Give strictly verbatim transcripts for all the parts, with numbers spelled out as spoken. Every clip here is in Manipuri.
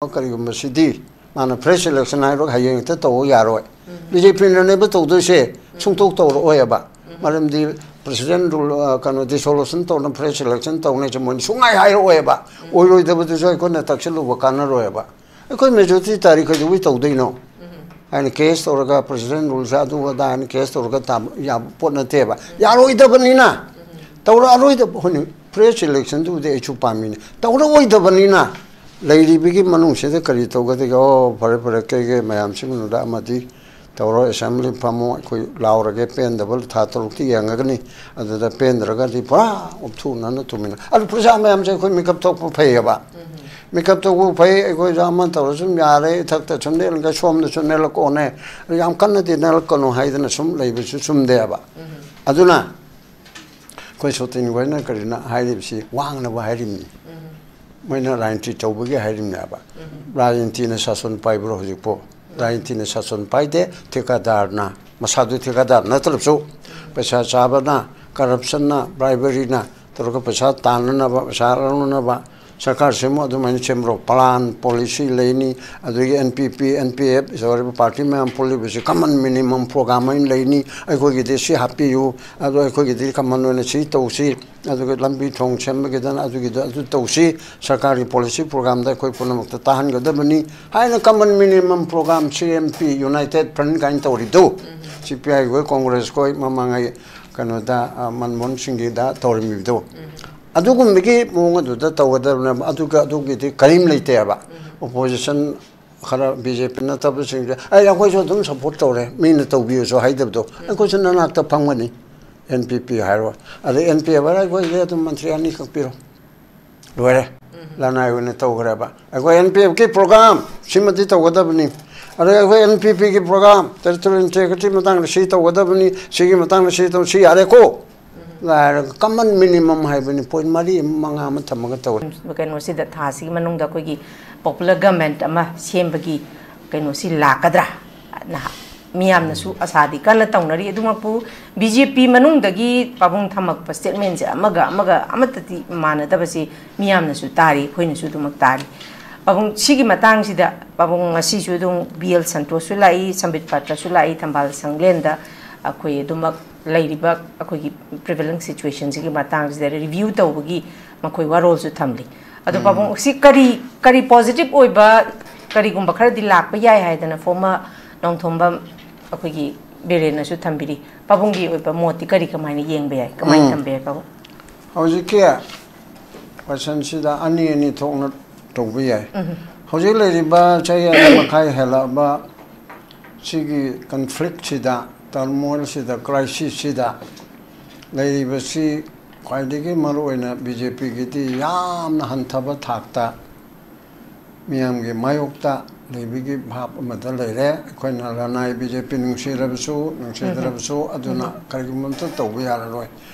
ꯀꯔꯤꯒꯨꯝꯕ ꯁꯤꯗꯤ ꯃꯥꯅ fresh election ꯍꯥꯏꯔꯣ, ꯍꯌꯦꯡ ꯍꯦꯛꯇ ꯇꯧꯕ ꯌꯥꯔꯣꯏ꯫ ꯕꯤ ꯖꯦ ꯄꯤꯅꯅꯦꯕ ꯇꯧꯗꯣꯏꯁꯦ, ꯁꯨꯡꯇꯧ ꯇꯧꯔꯛꯑꯣꯏꯕ꯫ ꯃꯔꯝꯗꯤ president rule, ꯑ, ꯀꯩꯅꯣ, dissolution ꯇꯧꯅ fresh election ꯇꯧꯅꯦꯁꯦ ꯃꯣꯏꯅ ꯁꯨꯡꯍꯥꯏ ꯍꯥꯏꯔꯛꯑꯣꯏꯕ꯫ ꯑꯣꯏꯔꯣꯏꯗꯕꯗꯨꯁꯨ ꯑꯩꯈꯣꯏꯅ ꯇꯛꯁꯤꯜꯂꯨꯕ ꯀꯥꯟꯅꯔꯣꯏꯕ꯫ ꯑꯩꯈꯣꯏ majority ꯇꯥꯔꯤ ꯀꯩꯗꯧꯕꯩ ꯇꯧꯗꯣꯏꯅꯣ? ꯍꯥꯏꯅ case ꯇꯧꯔꯒ president ruleꯁꯦ ꯑꯗꯨ ꯑꯗꯥ ꯍꯥꯏꯅ case ꯇꯧꯔꯒ ꯇꯥꯕ ꯌꯥꯕ ꯄꯣꯠ ꯅꯠꯇꯦꯕ꯫ ꯌꯥꯔꯣꯏꯗꯕꯅꯤꯅ, ꯇꯧꯔꯛꯑꯔꯣꯏꯗꯕ, ꯍꯣꯏꯅꯦ, fresh electionꯗꯨꯕꯨꯗꯤ ꯑꯩꯁꯨ ꯄꯥꯝꯃꯤꯅꯦ꯫ ꯇꯧꯔꯛꯑꯣꯏꯗꯕꯅꯤꯅ ꯂꯩꯔꯤꯕꯒꯤ ꯃꯅꯨꯡꯁꯤꯗ ꯀꯔꯤ ꯇꯧꯒꯗꯒꯦ? ꯑꯣ, ꯐꯔꯦ, ꯐꯔꯦ, ꯀꯩꯒꯤ ꯃꯌꯥꯝꯁꯤꯡꯗꯨꯗ ꯑꯃꯗꯤ ꯇꯧꯔꯣ, assembly ꯐꯝꯃꯣ, ꯑꯩꯈꯣꯏ ꯂꯥꯎꯔꯒꯦ, ꯄꯦꯟꯗꯕ ꯊꯥ ꯇꯔꯨꯛꯇꯤ ꯌꯦꯡꯉꯒꯅꯤ, ꯑꯗꯨꯗ ꯄꯦꯟꯗ꯭ꯔꯒꯗꯤ ꯄꯨꯔꯥ ꯎꯞꯊꯨꯅꯅ ꯇꯨꯃꯤꯟꯅ꯫ ꯑꯗꯨ ꯄ꯭ꯔꯖꯥ ꯃꯌꯥꯝꯁꯦ ꯑꯩꯈꯣꯏ ꯃꯤꯀꯞ ꯊꯣꯛꯄ ꯐꯩꯌꯦꯕ꯫ ꯃꯤꯀꯞ ꯊꯣꯛꯄ ꯐꯩ, ꯑꯩꯈꯣꯏꯁꯨ ꯑꯃ ꯇꯧꯔꯁꯨ ꯑꯗꯨꯝ ꯌꯥꯔꯦ, ꯏꯊꯛꯇ ꯁꯨꯝ ꯅꯦꯜꯂꯒ ꯁꯣꯝꯗꯁꯨ ꯅꯦꯜꯂꯛꯀꯣꯅꯦ, ꯌꯥꯝ ꯀꯟꯅꯗꯤ ꯅꯦꯜꯂꯛꯀꯅꯨ ꯍꯥꯏꯗꯅ ꯁꯨꯝ ꯂꯩꯕꯁꯨ ꯆꯨꯝꯗꯦꯕ꯫ ꯑꯗꯨꯅ ꯑꯩꯈꯣꯏ ꯁꯣꯇꯤꯟ ꯈꯣꯏꯅ ꯀꯔꯤꯅ ꯍꯥꯏꯔꯤꯕꯁꯤ ꯋꯥꯡꯅꯕ ꯍꯥꯏꯔꯤꯕꯅꯤ꯫ ꯃꯣꯏꯅ ꯔꯥꯖꯅꯤꯇꯤ ꯇꯧꯕꯒꯤ ꯍꯥꯏꯔꯤꯕꯅꯦꯕ꯫ ꯔꯥꯖꯅꯤꯇꯤꯅ ꯁꯥꯁꯟ ꯄꯥꯏꯕ꯭ꯔꯣ ꯍꯧꯖꯤꯛꯄꯨ? ꯔꯥꯖꯅꯤꯇꯤꯅ ꯁꯥꯁꯟ ꯄꯥꯏꯗꯦ, ꯊꯤꯀꯥꯗꯥꯔꯅ, ꯃꯁꯥꯗꯨ ꯊꯤꯀꯥꯗꯥꯔ ꯅꯠꯇ꯭ꯔꯕꯁꯨ, ꯄꯩꯁꯥ ꯆꯥꯕꯅ, corruptionꯅ, briberyꯅ ꯇꯧꯔꯒ ꯄꯩꯁꯥ ꯇꯥꯟꯅꯅꯕ, ꯄꯩꯁꯥ ꯂꯧꯅꯅꯕ ꯁꯔꯀꯥꯔ ꯁꯦꯝꯃꯨ, ꯑꯗꯨꯃꯥꯏꯅ ꯁꯦꯝꯕ꯭ꯔꯣ? Plan, policy ꯂꯩꯅꯤ, ꯑꯗꯨꯗꯒꯤ N P P, N P F ꯇꯧꯔꯤꯕ party ꯃꯌꯥꯝ ꯄꯨꯜꯂꯤꯕꯁꯤ common minimum program ꯑꯣꯏꯅ ꯂꯩꯅꯤ, ꯑꯩꯈꯣꯏꯒꯤꯗꯤ ꯁꯤ ꯍꯥꯞꯄꯤꯌꯨ, ꯑꯗꯣ ꯑꯩꯈꯣꯏꯒꯤꯗꯤ common ꯑꯣꯏꯅ ꯁꯤ ꯇꯧꯁꯤ, ꯑꯗꯨꯒ ꯂꯝꯕꯤ ꯊꯣꯡ ꯁꯦꯝꯕꯒꯤꯗꯅ ꯑꯗꯨꯒꯤꯗ ꯑꯗꯨ ꯇꯧꯁꯤ, ꯁꯔꯀꯥꯔꯒꯤ policy programꯗ ꯑꯩꯈꯣꯏ ꯄꯨꯝꯅꯃꯛꯇ ꯇꯥꯍꯟꯒꯗꯕꯅꯤ ꯍꯥꯏꯅ common minimum program, C M P, United Front ꯀꯥꯏꯅ ꯇꯧꯔꯤꯗꯨ, C P I ꯈꯣꯏ, Congress ꯈꯣꯏ ꯃꯃꯥꯡꯉꯩ ꯀꯩꯅꯣꯗ, ꯑ, ꯃꯟꯃꯣꯍꯟ ꯁꯤꯡꯒꯤꯗ ꯇꯧꯔꯝꯃꯤꯕꯗꯨ, ꯑꯗꯨꯒꯨꯝꯕꯒꯤ ꯃꯑꯣꯡ ꯑꯗꯨꯗ ꯇꯧꯒꯗꯕꯅꯦꯕ꯫ ꯑꯗꯨꯒ ꯑꯗꯨꯒꯤꯗꯤ ꯀꯔꯤꯝ ꯂꯩꯇꯦꯕ꯫ Opposition ꯈꯔ B J P ꯅꯠꯇꯕꯁꯤꯡꯁꯦ, "ꯑꯩ, ꯑꯩꯈꯣꯏꯁꯨ ꯑꯗꯨꯝ support ꯇꯧꯔꯦ, ꯃꯤꯅ ꯇꯧꯕꯤꯌꯨꯁꯨ" ꯍꯥꯏꯗꯕꯗꯣ, ꯑꯩꯈꯣꯏꯁꯨ ꯅꯅꯥꯛꯇ ꯐꯝꯒꯅꯤ꯫ N P P ꯍꯥꯏꯔꯣ, ꯑꯗꯩ N P F ꯍꯥꯏꯔꯣ, "ꯑꯩꯈꯣꯏꯁꯦ ꯑꯗꯨꯝ ꯃꯟꯇ꯭ꯔꯤ ꯑꯅꯤ ꯈꯛ ꯄꯤꯔꯣ, ꯂꯣꯏꯔꯦ, ꯂꯅꯥꯏ ꯑꯣꯏꯅ ꯇꯧꯈ꯭ꯔꯦꯕ꯫ ꯑꯩꯈꯣꯏ N P Fꯀꯤ program ꯁꯤꯃꯗꯤ ꯇꯧꯒꯗꯕꯅꯤ, ꯑꯗꯩ ꯑꯩꯈꯣꯏ N P Pꯒꯤ program, territorial integrity ꯃꯇꯥꯡꯗ ꯁꯤ ꯇꯧꯒꯗꯕꯅꯤ, ꯁꯤꯒꯤ ꯃꯇꯥꯡꯗ ꯁꯤ ꯇꯧ, ꯁꯤ ꯌꯥꯔꯦꯀꯣ" ꯍꯥꯏꯔꯒ common minimum ꯍꯥꯏꯕꯅꯤ, point ꯃꯔꯤ ꯑꯃ, ꯃꯉꯥ ꯑꯃ ꯊꯝꯃꯒ ꯇꯧꯔꯦ꯫ ꯀꯩꯅꯣꯁꯤꯗ, ꯊꯥꯁꯤꯒꯤ ꯃꯅꯨꯡꯗ ꯑꯩꯈꯣꯏꯒꯤ popular government ꯑꯃ ꯁꯦꯝꯕꯒꯤ ꯀꯩꯅꯣꯁꯤ ꯂꯥꯛꯀꯗ꯭ꯔꯥ? ꯅꯍꯥ-, ꯃꯤꯌꯥꯝꯅꯁꯨ ꯑꯁꯥꯗꯤ ꯀꯟꯅ ꯇꯧꯅꯔꯤ꯫ ꯑꯗꯨꯃꯛꯄꯨ B J P ꯃꯅꯨꯡꯗꯒꯤ ꯄꯥꯕꯨꯡ ꯊꯝꯃꯛꯄ statementꯁꯦ ꯑꯃꯒ ꯑꯃꯒ ꯑꯃꯠꯇꯗꯤ ꯃꯥꯟꯅꯗꯕꯁꯤ ꯃꯤꯌꯥꯝꯅꯁꯨ ꯇꯥꯔꯤ, ꯑꯩꯈꯣꯏꯅꯁꯨ ꯑꯗꯨꯃꯛ ꯇꯥꯔꯤ꯫ ꯄꯥꯕꯨꯡ, ꯁꯤꯒꯤ ꯃꯇꯥꯡꯁꯤꯗ ꯄꯥꯕꯨꯡ, ꯉꯁꯤꯁꯨ ꯑꯗꯨꯝ ꯕꯤ ꯑꯦꯜ ꯁꯟꯇꯣꯁꯁꯨ ꯂꯥꯛꯏ, ꯁꯝꯕꯤꯠ ꯄꯥꯇ꯭ꯔꯁꯨ ꯂꯥꯛꯏ, ꯊꯝꯕꯥꯜ ꯁꯪꯂꯦꯟꯗ ꯑꯩꯈꯣꯏ ꯑꯗꯨꯃꯛ ꯂꯩꯔꯤꯕ ꯑꯩꯈꯣꯏꯒꯤ ꯄ꯭ꯔꯤꯚꯦꯂꯤꯡ ꯁꯤꯆꯨꯋꯦꯁꯟꯁꯤꯒꯤ ꯃꯇꯥꯡꯁꯤꯗ ꯔꯤꯚ꯭ꯌꯨ ꯇꯧꯕꯒꯤ ꯃꯈꯣꯏ ꯋꯥꯔꯣꯜꯁꯨ ꯊꯝꯂꯤ꯫ ꯑꯗꯣ ꯄꯥꯕꯨꯡ, ꯁꯤ ꯀꯔꯤ, ꯀꯔꯤ ꯄꯣꯖꯤꯇꯤꯚ ꯑꯣꯏꯕ ꯀꯔꯤꯒꯨꯝꯕ ꯈꯔꯗꯤ ꯂꯥꯛꯄ ꯌꯥꯏ ꯍꯥꯏꯗꯅ ꯐꯣꯔꯃꯔ ꯅꯣꯡꯊꯣꯝꯕꯝ ꯑꯩꯈꯣꯏꯒꯤ ꯕꯤꯔꯦꯟꯅꯁꯨ ꯊꯝꯕꯤꯔꯤ꯫ ꯄꯥꯕꯨꯡꯒꯤ ꯑꯣꯏꯕ ꯃꯣꯠꯇꯤ ꯀꯔꯤ, ꯀꯃꯥꯏꯅ ꯌꯦꯡꯕ ꯌꯥꯏ, ꯀꯃꯥꯏꯅ ꯎꯝ꯫ ꯊꯝꯕ ꯌꯥꯏ ꯄꯥꯕꯨꯡ? ꯍꯧꯖꯤꯛꯀꯤ ꯀꯣꯏꯁꯟꯁꯤꯗ ꯑꯅꯤ ꯑꯅꯤ ꯊꯣꯛꯅ ꯇꯧꯕ ꯌꯥꯏ꯫ ꯎꯝ꯫ ꯍꯧꯖꯤꯛ ꯂꯩꯔꯤꯕ ꯆꯍꯤ ꯑꯅꯤ ꯃꯈꯥꯏ ꯍꯦꯜꯂꯛꯑꯕ ꯁꯤꯒꯤ ꯀꯟꯐ꯭ꯂꯤꯛꯁꯤꯗ, ꯇꯔꯃꯣꯏꯜꯁꯤꯗ, ꯀ꯭ꯔꯥꯏꯁꯤꯁꯁꯤꯗ ꯂꯩꯔꯤꯕꯁꯤ ꯈ꯭ꯋꯥꯏꯗꯒꯤ ꯃꯔꯨꯑꯣꯏꯅ ꯕꯤ ꯖꯦ ꯄꯤꯒꯤꯗꯤ ꯌꯥꯝꯅ ꯍꯟꯊꯕ ꯊꯥꯛꯇ ꯃꯤꯌꯥꯝꯒꯤ ꯃꯥꯌꯣꯛꯇ ꯂꯩꯕꯒꯤ ꯚꯥꯞ ꯑꯃꯗ ꯂꯩꯔꯦ꯫ ꯑꯩꯈꯣꯏꯅ ꯂꯅꯥꯏ ꯕꯤ ꯖꯦ ꯄꯤ ꯅꯨꯡꯁꯤꯔꯕꯁꯨ, ꯅꯨꯡꯁꯤꯗ꯭ꯔꯕꯁꯨ, ꯑꯗꯨꯅ ꯀꯔꯤꯒꯨꯝꯕ ꯑꯃꯇ ꯇꯧꯕ ꯌꯥꯔꯔꯣꯏ꯫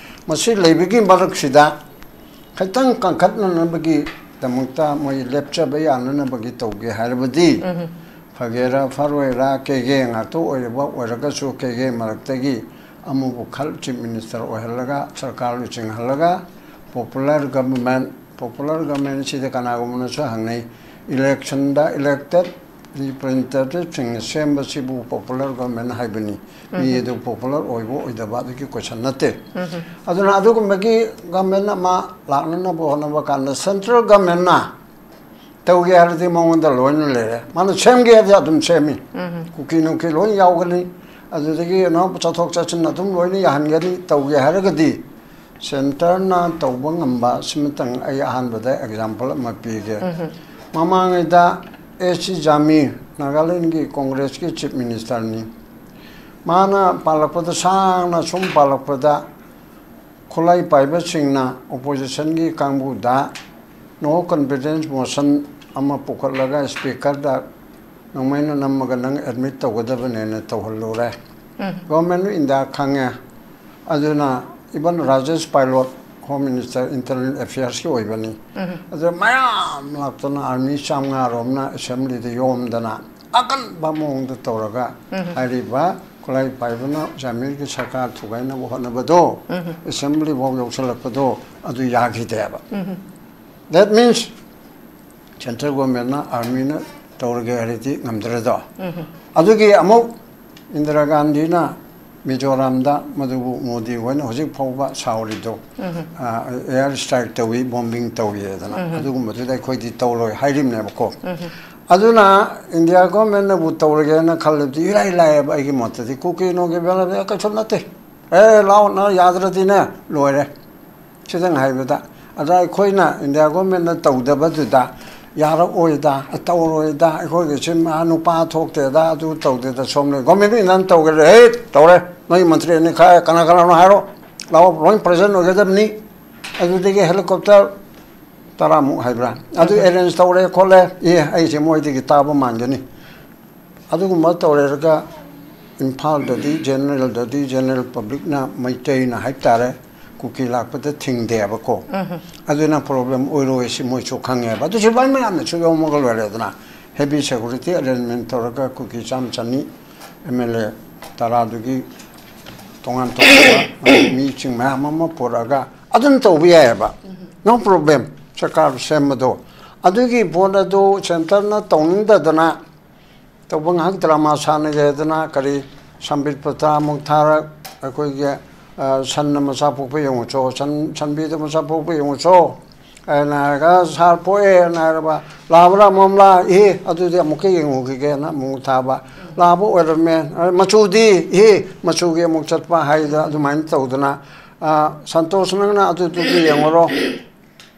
ꯃꯁꯤ ꯂꯩꯕꯒꯤ ꯃꯔꯛꯁꯤꯗ ꯈꯤꯇꯪ ꯀꯟꯈꯠꯅꯅꯕꯒꯤꯗꯃꯛꯇ ꯃꯣꯏ ꯂꯦꯞꯆꯕ ꯌꯥꯅꯅꯕꯒꯤ ꯇꯧꯒꯦ ꯍꯥꯏꯔꯕꯗꯤ, ꯐꯒꯦꯔꯥ ꯐꯔꯣꯏꯔꯥ, ꯀꯦꯒꯦ ꯉꯥꯛꯇ ꯑꯣꯏꯔꯕ ꯑꯣꯏꯔꯒꯁꯨ, ꯀꯦꯒꯦ ꯃꯔꯛꯇꯒꯤ ꯑꯃꯕꯨ ꯈꯜ ꯆꯤꯐ ꯃꯤꯅꯤꯁꯇꯔ ꯑꯣꯏꯍꯜꯂꯒ, ꯁꯔꯀꯥꯔ ꯂꯨꯆꯤꯡꯍꯜꯂꯒ, ꯄꯣꯄꯨꯂꯔ ꯒꯚꯔꯟꯃꯦꯟ, ꯄꯣꯄꯨꯂꯔ ꯒꯚꯔꯟꯃꯦꯟꯁꯤꯗ ꯀꯅꯥꯒꯨꯝꯕꯅꯁꯨ ꯍꯪꯅꯩ, ꯏꯂꯦꯛꯁꯟꯗ ꯏꯂꯦꯛꯇꯦꯠ ꯔꯤꯄ꯭ꯔꯖꯦꯟꯇꯦꯇꯤꯚꯁꯤꯡꯅ ꯁꯦꯝꯕꯁꯤꯕꯨ ꯄꯣꯄꯨꯂꯔ ꯒꯚꯔꯟꯃꯦꯟ ꯍꯥꯏꯕꯅꯤ꯫ ꯃꯤ ꯑꯗꯨ ꯄꯣꯄꯨꯂꯔ ꯑꯣꯏꯕ ꯑꯣꯏꯗꯕ ꯑꯗꯨꯒꯤ ꯀꯣꯏꯁꯟ ꯅꯠꯇꯦ꯫ ꯑꯗꯨꯅ ꯑꯗꯨꯒꯨꯝꯕꯒꯤ ꯒꯚꯔꯟꯃꯦꯟ ꯑꯃ ꯂꯥꯛꯅꯅꯕ ꯍꯣꯠꯅꯕ ꯀꯥꯟꯗ ꯁꯦꯟꯇ꯭ꯔꯦꯜ ꯒꯚꯔꯟꯃꯦꯟꯅ ꯇꯧꯒꯦ ꯍꯥꯏꯔꯗꯤ ꯃꯉꯣꯟꯗ ꯂꯣꯏꯅ ꯂꯩꯔꯦ꯫ ꯃꯥꯅ ꯁꯦꯝꯒꯦ ꯍꯥꯏꯔꯗꯤ ꯑꯗꯨꯝ ꯁꯦꯝꯃꯤ꯫ ꯀꯨꯀꯤ ꯅꯨꯡꯀꯤ ꯂꯣꯏ ꯌꯥꯎꯒꯅꯤ꯫ ꯑꯗꯨꯗꯒꯤ ꯀꯩꯅꯣ ꯆꯠꯊꯣꯛ ꯆꯠꯁꯤꯟ ꯑꯗꯨꯝ ꯂꯣꯏꯅ ꯌꯥꯍꯟꯒꯅꯤ꯫ ꯇꯧꯒꯦ ꯍꯥꯏꯔꯒꯗꯤ ꯁꯦꯟꯇꯔꯅ ꯇꯧꯕ ꯉꯝꯕ ꯁꯤꯃꯇꯪ ꯑꯩ ꯑꯍꯥꯟꯕꯗ ꯑꯦꯛꯖꯥꯝꯄꯜ ꯑꯃ ꯄꯤꯒꯦ꯫ ꯃꯃꯥꯡꯉꯩꯗ ꯑꯦꯁ ꯁꯤ ꯖꯥꯃꯤꯔ, ꯅꯥꯒꯥꯂꯦꯟꯒꯤ ꯀꯣꯡꯒ꯭ꯔꯦꯁꯀꯤ ꯆꯤꯐ ꯃꯤꯅꯤꯁꯇꯔꯅꯤ꯫ ꯃꯥꯅ ꯄꯥꯜꯂꯛꯄꯗ, ꯁꯥꯡꯅ ꯁꯨꯝ ꯄꯥꯜꯂꯛꯄꯗ, ꯈꯨꯠꯂꯥꯏ ꯄꯥꯏꯕꯁꯤꯡꯅ ꯑꯣꯄꯣꯖꯤꯁꯟꯒꯤ ꯀꯥꯡꯕꯨꯗ ꯅꯣ ꯀꯟꯐꯤꯗꯦꯟꯁ ꯃꯣꯁꯟ ꯑꯃ ꯄꯨꯈꯠꯂꯒ ꯁ꯭ꯄꯤꯀꯔꯗ ꯅꯣꯡꯃꯩꯅ ꯅꯝꯃꯒ ꯅꯪ ꯑꯦꯗꯃꯤꯠ ꯇꯧꯒꯗꯕꯅꯦꯅ ꯇꯧꯍꯜꯂꯨꯔꯦ꯫ ꯒꯣꯚꯔꯟꯃꯦꯟ ꯑꯣꯐ ꯏꯟꯗꯤꯌꯥ ꯈꯪꯉꯦ꯫ ꯑꯗꯨꯅ even Rajesh Pilot, home minister internal ꯑꯦꯐꯤꯌꯔꯁꯀꯤ ꯑꯣꯏꯕꯅꯤ꯫ ꯑꯗꯨ ꯃꯌꯥꯝ ꯂꯥꯛꯇꯅ ꯑꯥꯔꯃꯤ ꯆꯥꯝꯃꯉꯥ ꯔꯣꯝꯅ ꯑꯦꯁꯦꯝꯕ꯭ꯂꯤꯗ ꯌꯣꯝꯗꯅ ꯑꯀꯟꯕ ꯃꯑꯣꯡꯗ ꯇꯧꯔꯒ ꯍꯥꯏꯔꯤꯕ ꯈꯨꯠꯂꯥꯏ ꯄꯥꯏꯕꯅ ꯖꯥꯃꯤꯔꯒꯤ ꯁꯔꯀꯥꯔ ꯊꯨꯒꯥꯏꯅꯕ ꯍꯣꯠꯅꯕꯗꯣ, ꯑꯦꯁꯦꯝꯕ꯭ꯂꯤ ꯐꯥꯎ ꯌꯧꯁꯤꯜꯂꯛꯄꯗꯣ ꯑꯗꯨ ꯌꯥꯈꯤꯗꯦꯕ꯫ That means ꯁꯦꯟꯇ꯭ꯔꯦꯜ ꯒꯣꯔꯃꯦꯟꯅ, ꯑꯥꯔꯃꯤꯅ ꯇꯧꯔꯒꯦ ꯍꯥꯏꯔꯗꯤ ꯉꯝꯗ꯭ꯔꯦꯗꯣ꯫ ꯑꯗꯨꯒꯤ ꯑꯃꯨꯛ ꯏꯟꯗꯤꯔꯥ ꯒꯥꯟꯙꯤꯅ ꯃꯤꯖꯣꯔꯥꯝꯗ, ꯃꯗꯨꯕꯨ ꯃꯣꯗꯤ ꯍꯣꯏꯅ ꯍꯧꯖꯤꯛ ꯐꯥꯎꯕ ꯁꯥꯎꯔꯤꯗꯣ, ꯑꯦꯌꯔ ꯁ꯭ꯇ꯭ꯔꯥꯏꯛ ꯇꯧꯏ, ꯕꯣꯝꯕꯤꯡ ꯇꯧꯏ ꯍꯥꯏꯗꯅ, ꯑꯗꯨꯒꯨꯝꯕꯗꯨꯗ ꯑꯩꯈꯣꯏꯗꯤ ꯇꯧꯔꯣꯏ ꯍꯥꯏꯔꯤꯕꯅꯦꯕꯀꯣ꯫ ꯑꯗꯨꯅ ꯏꯟꯗꯤꯌꯥ ꯒꯣꯔꯃꯦꯟꯅꯕꯨ ꯇꯧꯔꯒꯦꯅ ꯈꯜꯂꯕꯗꯤ ꯏꯔꯥꯏ ꯂꯥꯏꯌꯦꯕ꯫ ꯑꯩꯒꯤ ꯃꯣꯠꯇꯗꯤ ꯀꯨꯀꯤ ꯅꯣꯡꯒꯤ ꯕꯦꯂꯥꯗꯤ ꯀꯩꯁꯨ ꯅꯠꯇꯦ꯫ ꯑꯦ, ꯂꯥꯎ, ꯅ ꯌꯥꯗ꯭ꯔꯗꯤꯅꯦ, ꯂꯣꯏꯔꯦ꯫ ꯁꯤꯗꯪ ꯍꯥꯏꯕꯗ, ꯑꯗ ꯑꯩꯈꯣꯏꯅ ꯏꯟꯗꯤꯌꯥ ꯒꯣꯔꯃꯦꯟꯅ ꯇꯧꯗꯕꯗꯨꯗ ꯌꯥꯔꯛꯑꯣꯏꯗ, ꯇꯧꯔꯣꯏꯗ, ꯑꯩꯈꯣꯏꯒꯤ ꯁꯤ ꯃꯥ ꯅꯨꯄꯥ ꯊꯣꯛꯇꯦꯗ, ꯑꯗꯨ ꯇꯧꯗꯦꯗ, ꯁꯣꯝꯅ ꯒꯣꯔꯃꯦꯟ ꯏꯟꯗꯤꯌꯥꯅ ꯇꯧꯒꯦꯔꯦ, "ꯍꯦ, ꯇꯧꯔꯦ, ꯅꯣꯏ ꯃꯟꯇ꯭ꯔꯤ ꯑꯅꯤ ꯈꯥꯏ, ꯀꯅꯥ ꯀꯅꯥꯅꯣ ꯍꯥꯏꯔꯣ, ꯂꯥꯛꯑꯣ, ꯂꯣꯏ ꯄ꯭ꯔꯖꯦꯟ ꯑꯣꯏꯒꯗꯕꯅꯤ"꯫ ꯑꯗꯨꯗꯒꯤ ꯍꯦꯂꯤꯀꯣꯞꯇꯔ ꯇꯔꯥꯃꯨꯛ ꯍꯥꯏꯕ꯭ꯔꯥ, ꯑꯗꯨ ꯑꯦꯔꯦꯟꯖ ꯇꯧꯔꯦ ꯈꯣꯠꯂꯦ꯫ ꯑꯦ, ꯑꯩꯁꯦ ꯃꯣꯏꯗꯒꯤ ꯇꯥꯕ ꯃꯥꯟꯒꯅꯤ꯫ ꯑꯗꯨꯒꯨꯝꯕ ꯇꯧꯔꯦꯔꯒ ꯏꯝꯐꯥꯜꯗꯗꯤ, ꯖꯦꯅꯔꯦꯜꯗꯗꯤ, ꯖꯦꯅꯔꯦꯜ ꯄꯕ꯭ꯂꯤꯛꯅ, ꯃꯩꯇꯩꯅ ꯍꯥꯏꯕ ꯇꯥꯔꯦ, ꯀꯨꯀꯤ ꯂꯥꯛꯄꯗ ꯊꯤꯡꯗꯦꯕꯀꯣ꯫ ꯑꯗꯨꯅ ꯄ꯭ꯔꯣꯕ꯭ꯂꯦꯝ ꯑꯣꯏꯔꯣꯏ ꯁꯤ ꯃꯣꯏꯁꯨ ꯈꯪꯉꯦꯕ꯫ ꯑꯗꯨ ꯁꯤꯐꯥꯏ ꯃꯌꯥꯝꯅꯁꯨ ꯌꯣꯝꯃꯒ ꯂꯣꯏꯔꯦꯗꯅ꯫ ꯍꯦꯚꯤ ꯁꯦꯀꯨꯔꯤꯇꯤ ꯑꯦꯔꯦꯟꯖꯃꯦꯟ ꯇꯧꯔꯒ ꯀꯨꯀꯤ ꯆꯥꯝꯃ ꯆꯅꯤ, ꯑꯦꯝ ꯑꯦꯜ ꯑꯦ ꯇꯔꯥꯗꯨꯒꯤ ꯇꯣꯉꯥꯟ ꯇꯣꯉꯥꯟꯕ ꯃꯤꯁꯤꯡ ꯃꯌꯥꯝ ꯑꯃ ꯄꯨꯔꯛꯑꯒ ꯑꯗꯨꯝ ꯇꯧꯕ ꯌꯥꯏꯑꯕ꯫ ꯅꯣ ꯄ꯭ꯔꯣꯕ꯭ꯂꯦꯝ꯫ ꯁꯔꯀꯥꯔ ꯁꯦꯝꯕꯗꯣ, ꯑꯗꯨꯒꯤ ꯄꯣꯠ ꯑꯗꯨ ꯁꯦꯟꯇꯔꯅ ꯇꯧꯅꯤꯡꯗꯗꯅ ꯇꯧꯕ, ꯉꯥꯏꯍꯥꯛ ꯗ꯭ꯔꯃꯥ ꯁꯥꯟꯅꯒꯦ ꯍꯥꯏꯗꯅ ꯀꯔꯤ ꯁꯝꯕꯤꯠ ꯄꯇ꯭ꯔꯥ ꯑꯃꯨꯛ ꯊꯥꯔꯛ, ꯑꯩꯈꯣꯏꯒꯤ, ꯑ, ꯁꯟꯅ ꯃꯆꯥ ꯄꯣꯛꯄ ꯌꯦꯡꯉꯨꯆꯣ, ꯁꯟ, ꯁꯟꯕꯤꯗ ꯃꯆꯥ ꯄꯣꯛꯄ ꯌꯦꯡꯉꯨꯆꯣ ꯍꯥꯏꯅ ꯍꯥꯏꯔꯒ, "ꯁꯥꯔ ꯄꯣꯛꯑꯦꯅ" ꯍꯥꯏꯔꯕ, "ꯂꯥꯕ꯭ꯔꯥ ꯃꯝꯂꯥ? ꯏꯍꯦ, ꯑꯗꯨꯗꯤ ꯑꯃꯨꯛꯀ ꯌꯦꯡꯉꯨꯈꯤꯒꯦꯅ" ꯑꯃꯨꯛ ꯊꯥꯕ, "ꯂꯥꯕ ꯑꯣꯏꯔꯝꯃꯦ, ꯑ, ꯃꯆꯨꯗꯤ? ꯏꯍꯦ, ꯃꯆꯨꯒꯤ" ꯑꯃꯨꯛ ꯆꯠꯄ ꯍꯥꯏꯗ, ꯑꯗꯨꯃꯥꯏꯅ ꯇꯧꯗꯅ, ꯑ, "ꯁꯟꯇꯣꯁ, ꯅꯪꯅ ꯑꯗꯨꯗꯨꯗꯤ ꯌꯦꯡꯉꯨꯔꯣ"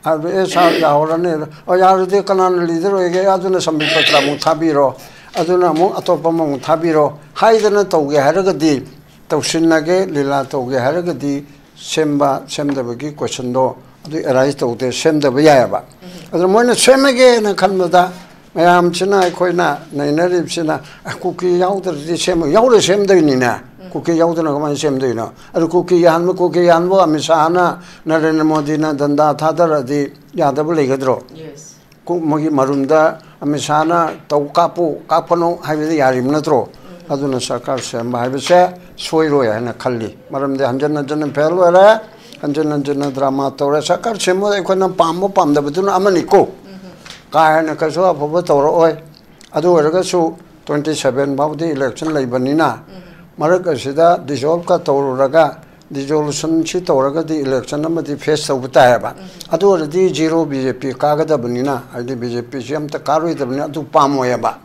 ꯍꯥꯏꯕ, "ꯑꯦ ꯁꯥꯔ, ꯌꯥꯍꯧꯔꯅꯤ"꯫ "ꯑꯣ, ꯌꯥꯔꯗꯤ ꯀꯅꯥꯅ ꯂꯤꯗꯔ ꯑꯣꯏꯒꯦ? ꯑꯗꯨꯅ ꯁꯝꯕꯤꯠ ꯄꯇ꯭ꯔ ꯑꯃꯨꯛ ꯊꯥꯕꯤꯔꯣ, ꯑꯗꯨꯅ ꯑꯃꯨꯛ ꯑꯇꯣꯞꯄ ꯑꯃꯃꯨꯛ ꯊꯥꯕꯤꯔꯣ" ꯍꯥꯏꯗꯅ ꯇꯧꯒꯦ ꯍꯥꯏꯔꯒꯗꯤ, ꯇꯧꯁꯤꯟꯅꯒꯦ, ꯂꯤꯂꯥ ꯇꯧꯒꯦ ꯍꯥꯏꯔꯒꯗꯤ, ꯁꯦꯝꯕ ꯁꯦꯝꯗꯕꯒꯤ ꯀꯣꯏꯁꯟꯗꯣ ꯑꯗꯨ ꯑꯦꯔꯥꯏꯁ ꯇꯧꯗꯦ, ꯁꯦꯝꯗꯕ ꯌꯥꯏꯑꯕ꯫ ꯑꯗꯨꯅ ꯃꯣꯏꯅ ꯁꯦꯝꯃꯒꯦꯅ ꯈꯟꯕꯗ, ꯃꯌꯥꯝꯁꯤꯅ, ꯑꯩꯈꯣꯏꯅ ꯅꯩꯅꯔꯤꯕꯁꯤꯅ, "ꯑ, ꯀꯨꯀꯤ ꯌꯥꯎꯗ꯭ꯔꯗꯤ ꯁꯦꯝꯃ-, ꯌꯥꯎꯔ ꯁꯦꯝꯗꯣꯏꯅꯤꯅꯦ, ꯀꯨꯀꯤ ꯌꯥꯎꯗꯅ ꯀꯃꯥꯏꯅ ꯁꯦꯝꯗꯣꯏꯅꯣ?" ꯑꯗꯨ ꯀꯨꯀꯤ ꯌꯥꯍꯟꯕ, ꯀꯨꯀꯤ ꯌꯥꯍꯟꯕ ꯑꯃꯤꯠ ꯁꯥꯍꯅ, ꯅꯔꯦꯟꯗ꯭ꯔ ꯃꯣꯗꯤꯅ ꯗꯟꯗꯥ ꯊꯥꯗꯔꯗꯤ ꯌꯥꯗꯕ ꯂꯩꯒꯗ꯭ꯔꯣ? ꯀꯨ-, ꯃꯣꯏꯒꯤ ꯃꯔꯨꯝꯗ ꯑꯃꯤꯠ ꯁꯥꯍꯅ "ꯇꯧ, ꯀꯥꯞꯄꯨ, ꯀꯥꯞꯀꯅꯨ" ꯍꯥꯏꯕꯗꯤ ꯌꯥꯔꯤꯕ ꯅꯠꯇ꯭ꯔꯣ? ꯑꯗꯨꯅ ꯁꯔꯀꯥꯔ ꯁꯦꯝꯕ ꯍꯥꯏꯕꯁꯦ ꯁꯣꯏꯔꯣꯏ ꯍꯥꯏꯅ ꯈꯜꯂꯤ꯫ ꯃꯔꯝꯗꯤ ꯍꯟꯖꯤꯟ ꯍꯟꯖꯤꯟꯅ ꯐꯦꯜ ꯑꯣꯏꯔꯦ, ꯍꯟꯖꯤꯟ ꯍꯟꯖꯤꯟꯅ ꯗ꯭ꯔꯃꯥ ꯇꯧꯔꯦ꯫ ꯁꯔꯀꯥꯔ ꯁꯦꯝꯕꯗ ꯑꯩꯈꯣꯏꯅ ꯄꯥꯝꯕ ꯄꯥꯝꯗꯕꯗꯨꯅ ꯑꯃꯅꯤꯀꯣ꯫ ꯀꯥ ꯍꯦꯟꯅ ꯀꯩꯁꯨ ꯑꯐꯕ ꯇꯧꯔꯛꯑꯣꯏ꯫ ꯑꯗꯨ ꯑꯣꯏꯔꯒꯁꯨ twenty seven ꯐꯥꯎꯗꯤ election ꯂꯩꯕꯅꯤꯅ, ꯃꯔꯛ ꯑꯁꯤꯗ dissolve ꯀ ꯇꯧꯔꯨꯔꯒ, dissolution ꯁꯤ ꯇꯧꯔꯒꯗꯤ election ꯑꯃꯗꯤ face ꯇꯧꯕ ꯇꯥꯏꯌꯦꯕ꯫ ꯑꯗꯨ ꯑꯣꯏꯔꯗꯤ zero B J P ꯀꯥꯒꯗꯕꯅꯤꯅ, ꯍꯥꯏꯗꯤ B J P ꯁꯤ ꯑꯝꯇ ꯀꯥꯔꯣꯏꯗꯕꯅꯤ, ꯑꯗꯨ ꯄꯥꯝꯃꯣꯏꯌꯦꯕ꯫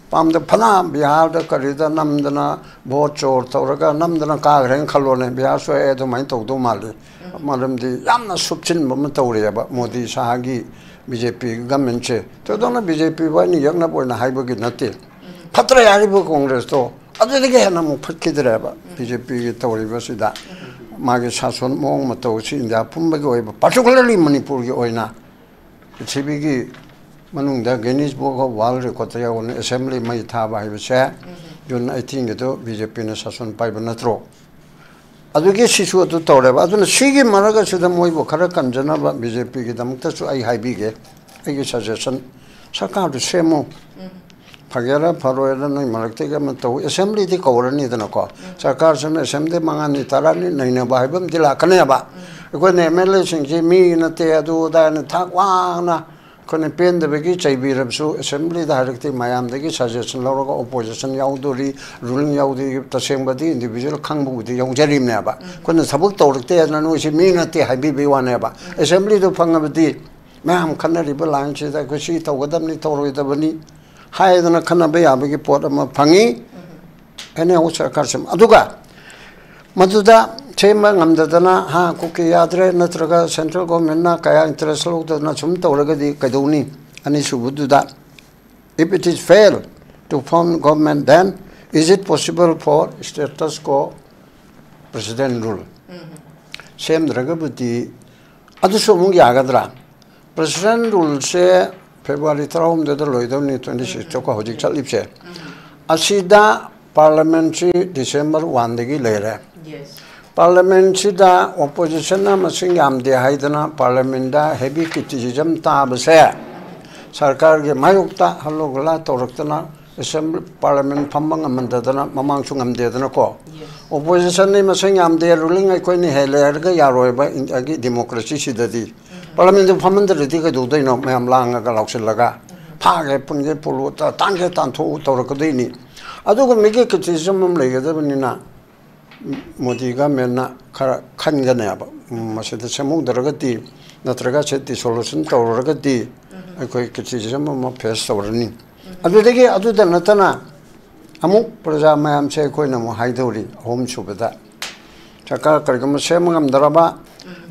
ꯄꯥꯝꯗ ꯐꯅ ꯕꯤꯍꯥꯔꯗ ꯀꯔꯤꯗ ꯅꯝꯗꯅ vote ꯆꯣꯔ ꯇꯧꯔꯒ ꯅꯝꯗꯅ ꯀꯥꯈ꯭ꯔꯦꯅ ꯈꯜꯂꯣꯅꯦ, ꯕꯤꯍꯥꯔꯁꯨ ꯑꯩ ꯑꯗꯨꯃꯥꯏꯅ ꯇꯧꯗꯧ ꯃꯥꯜꯂꯤ꯫ ꯃꯔꯝꯗꯤ ꯌꯥꯝꯅ ꯁꯨꯞꯆꯤꯟꯕ ꯑꯃ ꯇꯧꯔꯦꯕ Modi ꯁꯍꯥꯒꯤ B J P government ꯁꯦ꯫ ꯊꯣꯏꯗꯣꯛꯅ B J P ꯕꯨ ꯑꯩꯅ ꯌꯦꯛꯅꯕ ꯑꯣꯏꯅ ꯍꯥꯏꯕꯒꯤ ꯅꯠꯇꯦ꯫ ꯐꯠꯇ꯭ꯔꯦ ꯍꯥꯏꯔꯤꯕ ꯀꯣꯡꯒ꯭ꯔꯦꯁꯇꯣ ꯑꯗꯨꯗꯒꯤ ꯍꯦꯟꯅ ꯑꯃꯨꯛ ꯐꯠꯈꯤꯗ꯭ꯔꯦꯕ꯫ B J P ꯒꯤ ꯇꯧꯔꯤꯕꯁꯤꯗ ꯃꯥꯒꯤ ꯁꯥꯁꯣꯟ ꯃꯑꯣꯡ ꯃꯇꯧꯁꯤ ꯏꯟꯗꯤꯌꯥ ꯄꯨꯝꯕꯒꯤ ꯑꯣꯏꯕ, particularly ꯃꯅꯤꯄꯨꯔꯒꯤ ꯑꯣꯏꯅ ꯄ꯭ꯔꯤꯊꯤꯕꯤꯒꯤ ꯃꯅꯨꯡꯗ Guinness Book of World Record ꯇ ꯌꯥꯎꯕꯅꯤ꯫ Assembly ꯃꯩ ꯊꯥꯕ ꯍꯥꯏꯕꯁꯦ June eighteen ꯒꯤꯗꯣ B J P ꯅ ꯁꯥꯁꯣꯟ ꯄꯥꯏꯕ ꯅꯠꯇ꯭ꯔꯣ? ꯑꯗꯨꯒꯤ ꯁꯤꯁꯨ ꯑꯗꯨ ꯇꯧꯔꯦꯕ꯫ ꯑꯗꯨꯅ ꯁꯤꯒꯤ ꯃꯔꯛ ꯑꯁꯤꯗ ꯃꯣꯏꯕꯨ ꯈꯔ ꯀꯟꯖꯅꯕ B J P ꯒꯤꯗꯃꯛꯇꯁꯨ ꯑꯩ ꯍꯥꯏꯕꯤꯒꯦ, ꯑꯩꯒꯤ suggestion꯫ ꯁꯔꯀꯥꯔꯗꯨ ꯁꯦꯝꯃꯨ꯫ ꯐꯒꯦꯔꯥ ꯐꯔꯣꯏꯔꯥ ꯅꯣꯏ ꯃꯔꯛꯇꯒꯤ ꯑꯃ ꯇꯧ꯫ Assembly ꯗꯤ ꯀꯧꯔꯅꯤꯗꯅꯀꯣ꯫ ꯁꯔꯀꯥꯔꯁꯤꯅ assembly ꯃꯉꯥꯅꯤ ꯇꯔꯥꯅꯤ ꯅꯩꯅꯕ ꯍꯥꯏꯕ ꯑꯃꯗꯤ ꯂꯥꯛꯀꯅꯦꯕ꯫ ꯑꯩꯈꯣꯏꯅ M L A ꯁꯤꯡꯁꯤ ꯃꯤ ꯅꯠꯇꯦ, ꯑꯗꯨ ꯑꯗꯥꯅ ꯊꯥꯛ ꯋꯥꯡꯅ ꯑꯩꯈꯣꯏꯅ ꯄꯦꯟꯗꯕꯒꯤ ꯆꯩꯕꯤꯔꯕꯁꯨ, assembly ꯗ ꯍꯥꯏꯔꯛꯇꯦ, ꯃꯌꯥꯝꯗꯒꯤ suggestion ꯂꯧꯔꯒ opposition ꯌꯥꯎꯗꯣꯔꯤ, ruling ꯌꯥꯎꯗꯣꯔꯤ, ꯇꯁꯦꯡꯕꯗꯤ individual ꯈꯪꯕꯕꯨꯗꯤ ꯌꯥꯎꯖꯔꯤꯕꯅꯦꯕ꯫ ꯑꯩꯈꯣꯏꯅ ꯊꯕꯛ ꯇꯧꯔꯛꯇꯦ ꯍꯥꯏꯗꯅ ꯅꯣꯏꯁꯤ ꯃꯤ ꯅꯠꯇꯦ ꯍꯥꯏꯕꯤꯕꯒꯤ ꯋꯥꯅꯦꯕ꯫ Assembly ꯗꯨ ꯐꯪꯉꯕꯗꯤ ꯃꯌꯥꯝ ꯈꯟꯅꯔꯤꯕ line ꯁꯤꯗ ꯑꯩꯈꯣꯏ ꯁꯤ ꯇꯧꯒꯗꯕꯅꯤ, ꯇꯧꯔꯣꯏꯗꯕꯅꯤ ꯍꯥꯏꯗꯅ ꯈꯟꯅꯕ ꯌꯥꯕꯒꯤ ꯄꯣꯠ ꯑꯃ ꯐꯪꯉꯤ꯫ Anyhow, ꯁꯔꯀꯥꯔꯁꯤ ꯑꯗꯨꯒ ꯃꯗꯨꯗ ꯁꯦꯝꯕ ꯉꯝꯗꯗꯅ, ꯍꯥ, ꯀꯨꯀꯤ ꯌꯥꯗ꯭ꯔꯦ, ꯅꯠꯇ꯭ꯔꯒ central government ꯅ ꯀꯌꯥ interest ꯂꯧꯗꯅ ꯁꯨꯝ ꯇꯧꯔꯒꯗꯤ ꯀꯩꯗꯧꯅꯤ? ꯑꯅꯤꯁꯨꯕꯗꯨꯗ, if it is fail to form government, then is it possible for status quo, president rule? ꯁꯦꯝꯗ꯭ꯔꯒꯕꯨꯗꯤ ꯑꯗꯨꯁꯨ ꯑꯃꯨꯛ ꯌꯥꯒꯗ꯭ꯔꯥ? President rule ꯁꯦ February ꯇꯔꯥꯍꯨꯝꯗꯣꯏꯗ ꯂꯣꯏꯗꯧꯅꯤ, twenty six ꯇꯀꯣ ꯍꯧꯖꯤꯛ ꯆꯠꯂꯤꯕꯁꯦ꯫ ꯑꯁꯤꯗ parliament ꯁꯤ December one ꯗꯒꯤ ꯂꯩꯔꯦ꯫ Parliament ꯁꯤꯗ opposition ꯅ ꯃꯁꯤꯡ ꯌꯥꯝꯗꯦ ꯍꯥꯏꯗꯅ parliament ꯗ heavy criticism ꯇꯥꯕꯁꯦ, ꯁꯔꯀꯥꯔꯒꯤ ꯃꯥꯌꯣꯛꯇ ꯍꯜꯂꯨ ꯒꯨꯂꯥ ꯇꯧꯔꯛꯇꯅ assembly, parliament ꯐꯝꯕ ꯉꯝꯍꯟꯗꯗꯅ ꯃꯃꯥꯡꯁꯨ ꯉꯝꯗꯦꯗꯅꯀꯣ꯫ Opposition ꯅ ꯃꯁꯤꯡ ꯌꯥꯝꯗꯦ, ruling ꯑꯩꯈꯣꯏꯅ ꯍꯦꯜꯂꯦ ꯍꯥꯏꯔꯒ ꯌꯥꯔꯣꯏꯕ ꯏꯟꯗꯤꯌꯥꯒꯤ democracy ꯁꯤꯗꯗꯤ꯫ ꯄꯥꯔꯂꯤꯌꯥꯃꯦꯟꯗ ꯐꯝꯍꯟꯗ꯭ꯔꯗꯤ ꯀꯩꯗꯧꯗꯣꯏꯅꯣ? ꯃꯌꯥꯝ ꯂꯥꯡꯉꯒ ꯂꯥꯎꯁꯤꯜꯂꯒ ꯐꯥꯒꯦ ꯄꯨꯟꯒꯦ ꯄꯨꯜꯂꯨ ꯇ- ꯇꯥꯟꯒꯦ ꯇꯥꯟꯊꯣꯛꯎ ꯇꯧꯔꯛꯀꯗꯣꯏꯅꯤ꯫ ꯑꯗꯨꯒ ꯃꯤꯒꯤ ꯀ꯭ꯔꯤꯇꯤꯁꯤꯖꯝ ꯑꯃ ꯂꯩꯒꯗꯕꯅꯤꯅ, ꯃꯣꯗꯤ ꯒꯃꯦꯟꯅ ꯈꯔ ꯈꯟꯒꯅꯦꯕ꯫ ꯎꯝ, ꯃꯁꯤꯗ ꯁꯦꯝꯍꯧꯗ꯭ꯔꯒꯗꯤ, ꯅꯠꯇ꯭ꯔꯒ ꯁꯤ ꯗꯤꯁꯣꯂꯨꯁꯟ ꯇꯧꯔꯨꯔꯒꯗꯤ ꯑꯩꯈꯣꯏ ꯀ꯭ꯔꯤꯇꯤꯁꯤꯖꯝ ꯑꯃ ꯐꯦꯁ ꯇꯧꯔꯅꯤ꯫ ꯑꯗꯨꯗꯒꯤ ꯑꯗꯨꯗ ꯅꯠꯇꯅ ꯑꯃꯨꯛ ꯄ꯭ꯔꯖꯥ ꯃꯌꯥꯝꯁꯦ ꯑꯩꯈꯣꯏꯅ ꯑꯃꯨꯛ ꯍꯥꯏꯗꯧꯔꯤ ꯑꯍꯨꯝꯁꯨꯕꯗ꯫ ꯁꯔꯀꯥꯔ ꯀꯔꯤꯒꯨꯝꯕ ꯁꯦꯝꯕ ꯉꯝꯗ꯭ꯔꯕ,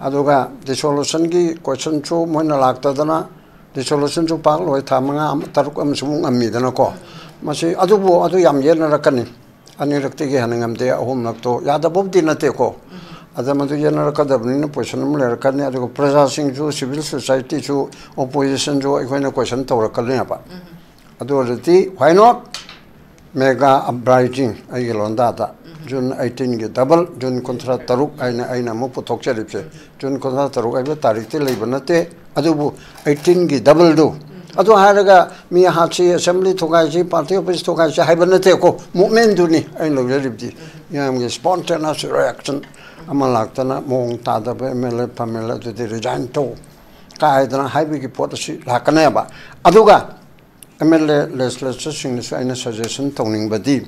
ꯑꯗꯨꯒ ꯗꯤꯁꯣꯂꯨꯁꯟꯒꯤ ꯀꯣꯏꯁꯟꯁꯨ ꯃꯣꯏꯅ ꯂꯥꯛꯇꯗꯅ, ꯗꯤꯁꯣꯂꯨꯁꯟꯁꯨ ꯄꯥꯛ ꯂꯣꯏ ꯊꯥ ꯃꯉꯥ ꯑꯃ, ꯇꯔꯨꯛ ꯑꯃꯁꯨ ꯑꯃꯨꯛ ꯉꯝꯃꯤꯗꯅꯀꯣ꯫ ꯃꯁꯤ, ꯑꯗꯨꯕꯨ ꯑꯗꯨ ꯌꯥꯝ ꯌꯦꯠꯅꯔꯛꯀꯅꯤ꯫ ꯑꯅꯤꯔꯛꯇꯒꯤ ꯍꯦꯟꯅ ꯉꯝꯗꯦ, ꯑꯍꯨꯝꯂꯛꯇꯣ ꯌꯥꯗꯕꯕꯨꯗꯤ ꯅꯠꯇꯦꯀꯣ꯫ ꯑꯗ ꯃꯗꯨ ꯌꯦꯠꯅꯔꯛꯀꯗꯕꯅꯤꯅ ꯄꯣꯖꯤꯁꯟ ꯑꯃ ꯂꯩꯔꯛꯀꯅꯤ꯫ ꯑꯗꯨꯒ ꯄ꯭ꯔꯖꯥꯁꯤꯡꯁꯨ, ꯁꯤꯚꯤꯜ ꯁꯣꯁꯥꯏꯇꯤꯁꯨ, ꯑꯣꯄꯣꯖꯤꯁꯟꯁꯨ ꯑꯩꯈꯣꯏꯅ ꯀꯣꯏꯁꯟ ꯇꯧꯔꯛꯀꯅꯦꯕ꯫ ꯑꯗꯨ ꯑꯣꯏꯔꯗꯤ why not mega uprising ꯑꯩꯒꯤ ꯂꯣꯟꯗꯥꯗ? ꯖꯨꯟ ꯑꯩꯠꯇꯤꯟꯒꯤ ꯗꯕꯜ, ꯖꯨꯟ ꯀꯨꯟꯊ꯭ꯔꯥ ꯇꯔꯨꯛ ꯍꯥꯏꯅ ꯑꯩꯅ ꯑꯃꯨꯛ ꯄꯨꯊꯣꯛꯆꯔꯤꯕꯁꯦ꯫ ꯖꯨꯟ ꯀꯨꯟꯊ꯭ꯔꯥ ꯇꯔꯨꯛ ꯍꯥꯏꯕ ꯇꯥꯔꯤꯛꯇꯤ ꯂꯩꯕ ꯅꯠꯇꯦ, ꯑꯗꯨꯕꯨ ꯑꯩꯠꯇꯤꯟꯒꯤ ꯗꯕꯜꯗꯨ꯫ ꯑꯗꯨ ꯍꯥꯏꯔꯒ ꯃꯤ ꯍꯥꯠꯁꯤ, ꯑꯦꯁꯦꯝꯕ꯭ꯂꯤ ꯊꯨꯒꯥꯏꯁꯤ, ꯄꯥꯔꯇꯤ ꯑꯣꯐꯤꯁ ꯊꯨꯒꯥꯏꯁꯤ ꯍꯥꯏꯕ ꯅꯠꯇꯦꯀꯣ, ꯃꯨꯞꯃꯦꯟꯗꯨꯅꯤ ꯑꯩꯅ ꯂꯧꯖꯔꯤꯕꯗꯤ꯫ ꯃꯤꯌꯥꯝꯒꯤ ꯁ꯭ꯄꯣꯟꯇꯦꯅꯁ ꯔꯤꯌꯦꯛꯁꯟ ꯑꯃ ꯂꯥꯛꯇꯅ ꯃꯑꯣꯡ ꯇꯥꯗꯕ ꯑꯦꯝ ꯑꯦꯜ ꯑꯦ ꯐꯝ ꯑꯦꯜ ꯑꯦ ꯑꯗꯨꯗꯤ ꯔꯤꯖꯥꯏꯟ ꯇꯧ ꯀꯥꯏꯗꯅ ꯍꯥꯏꯕꯒꯤ ꯄꯣꯠ ꯑꯁꯤ ꯂꯥꯛꯀꯅꯦꯕ꯫ ꯑꯗꯨꯒ ꯑꯦꯝ ꯑꯦꯜ ꯑꯦ, ꯂꯦꯖꯤꯁꯂꯦꯆꯔꯁꯤꯡꯅꯁꯨ ꯑꯩꯅ ꯁꯖꯦꯁꯟ ꯇꯧꯅꯤꯡꯕꯗꯤ,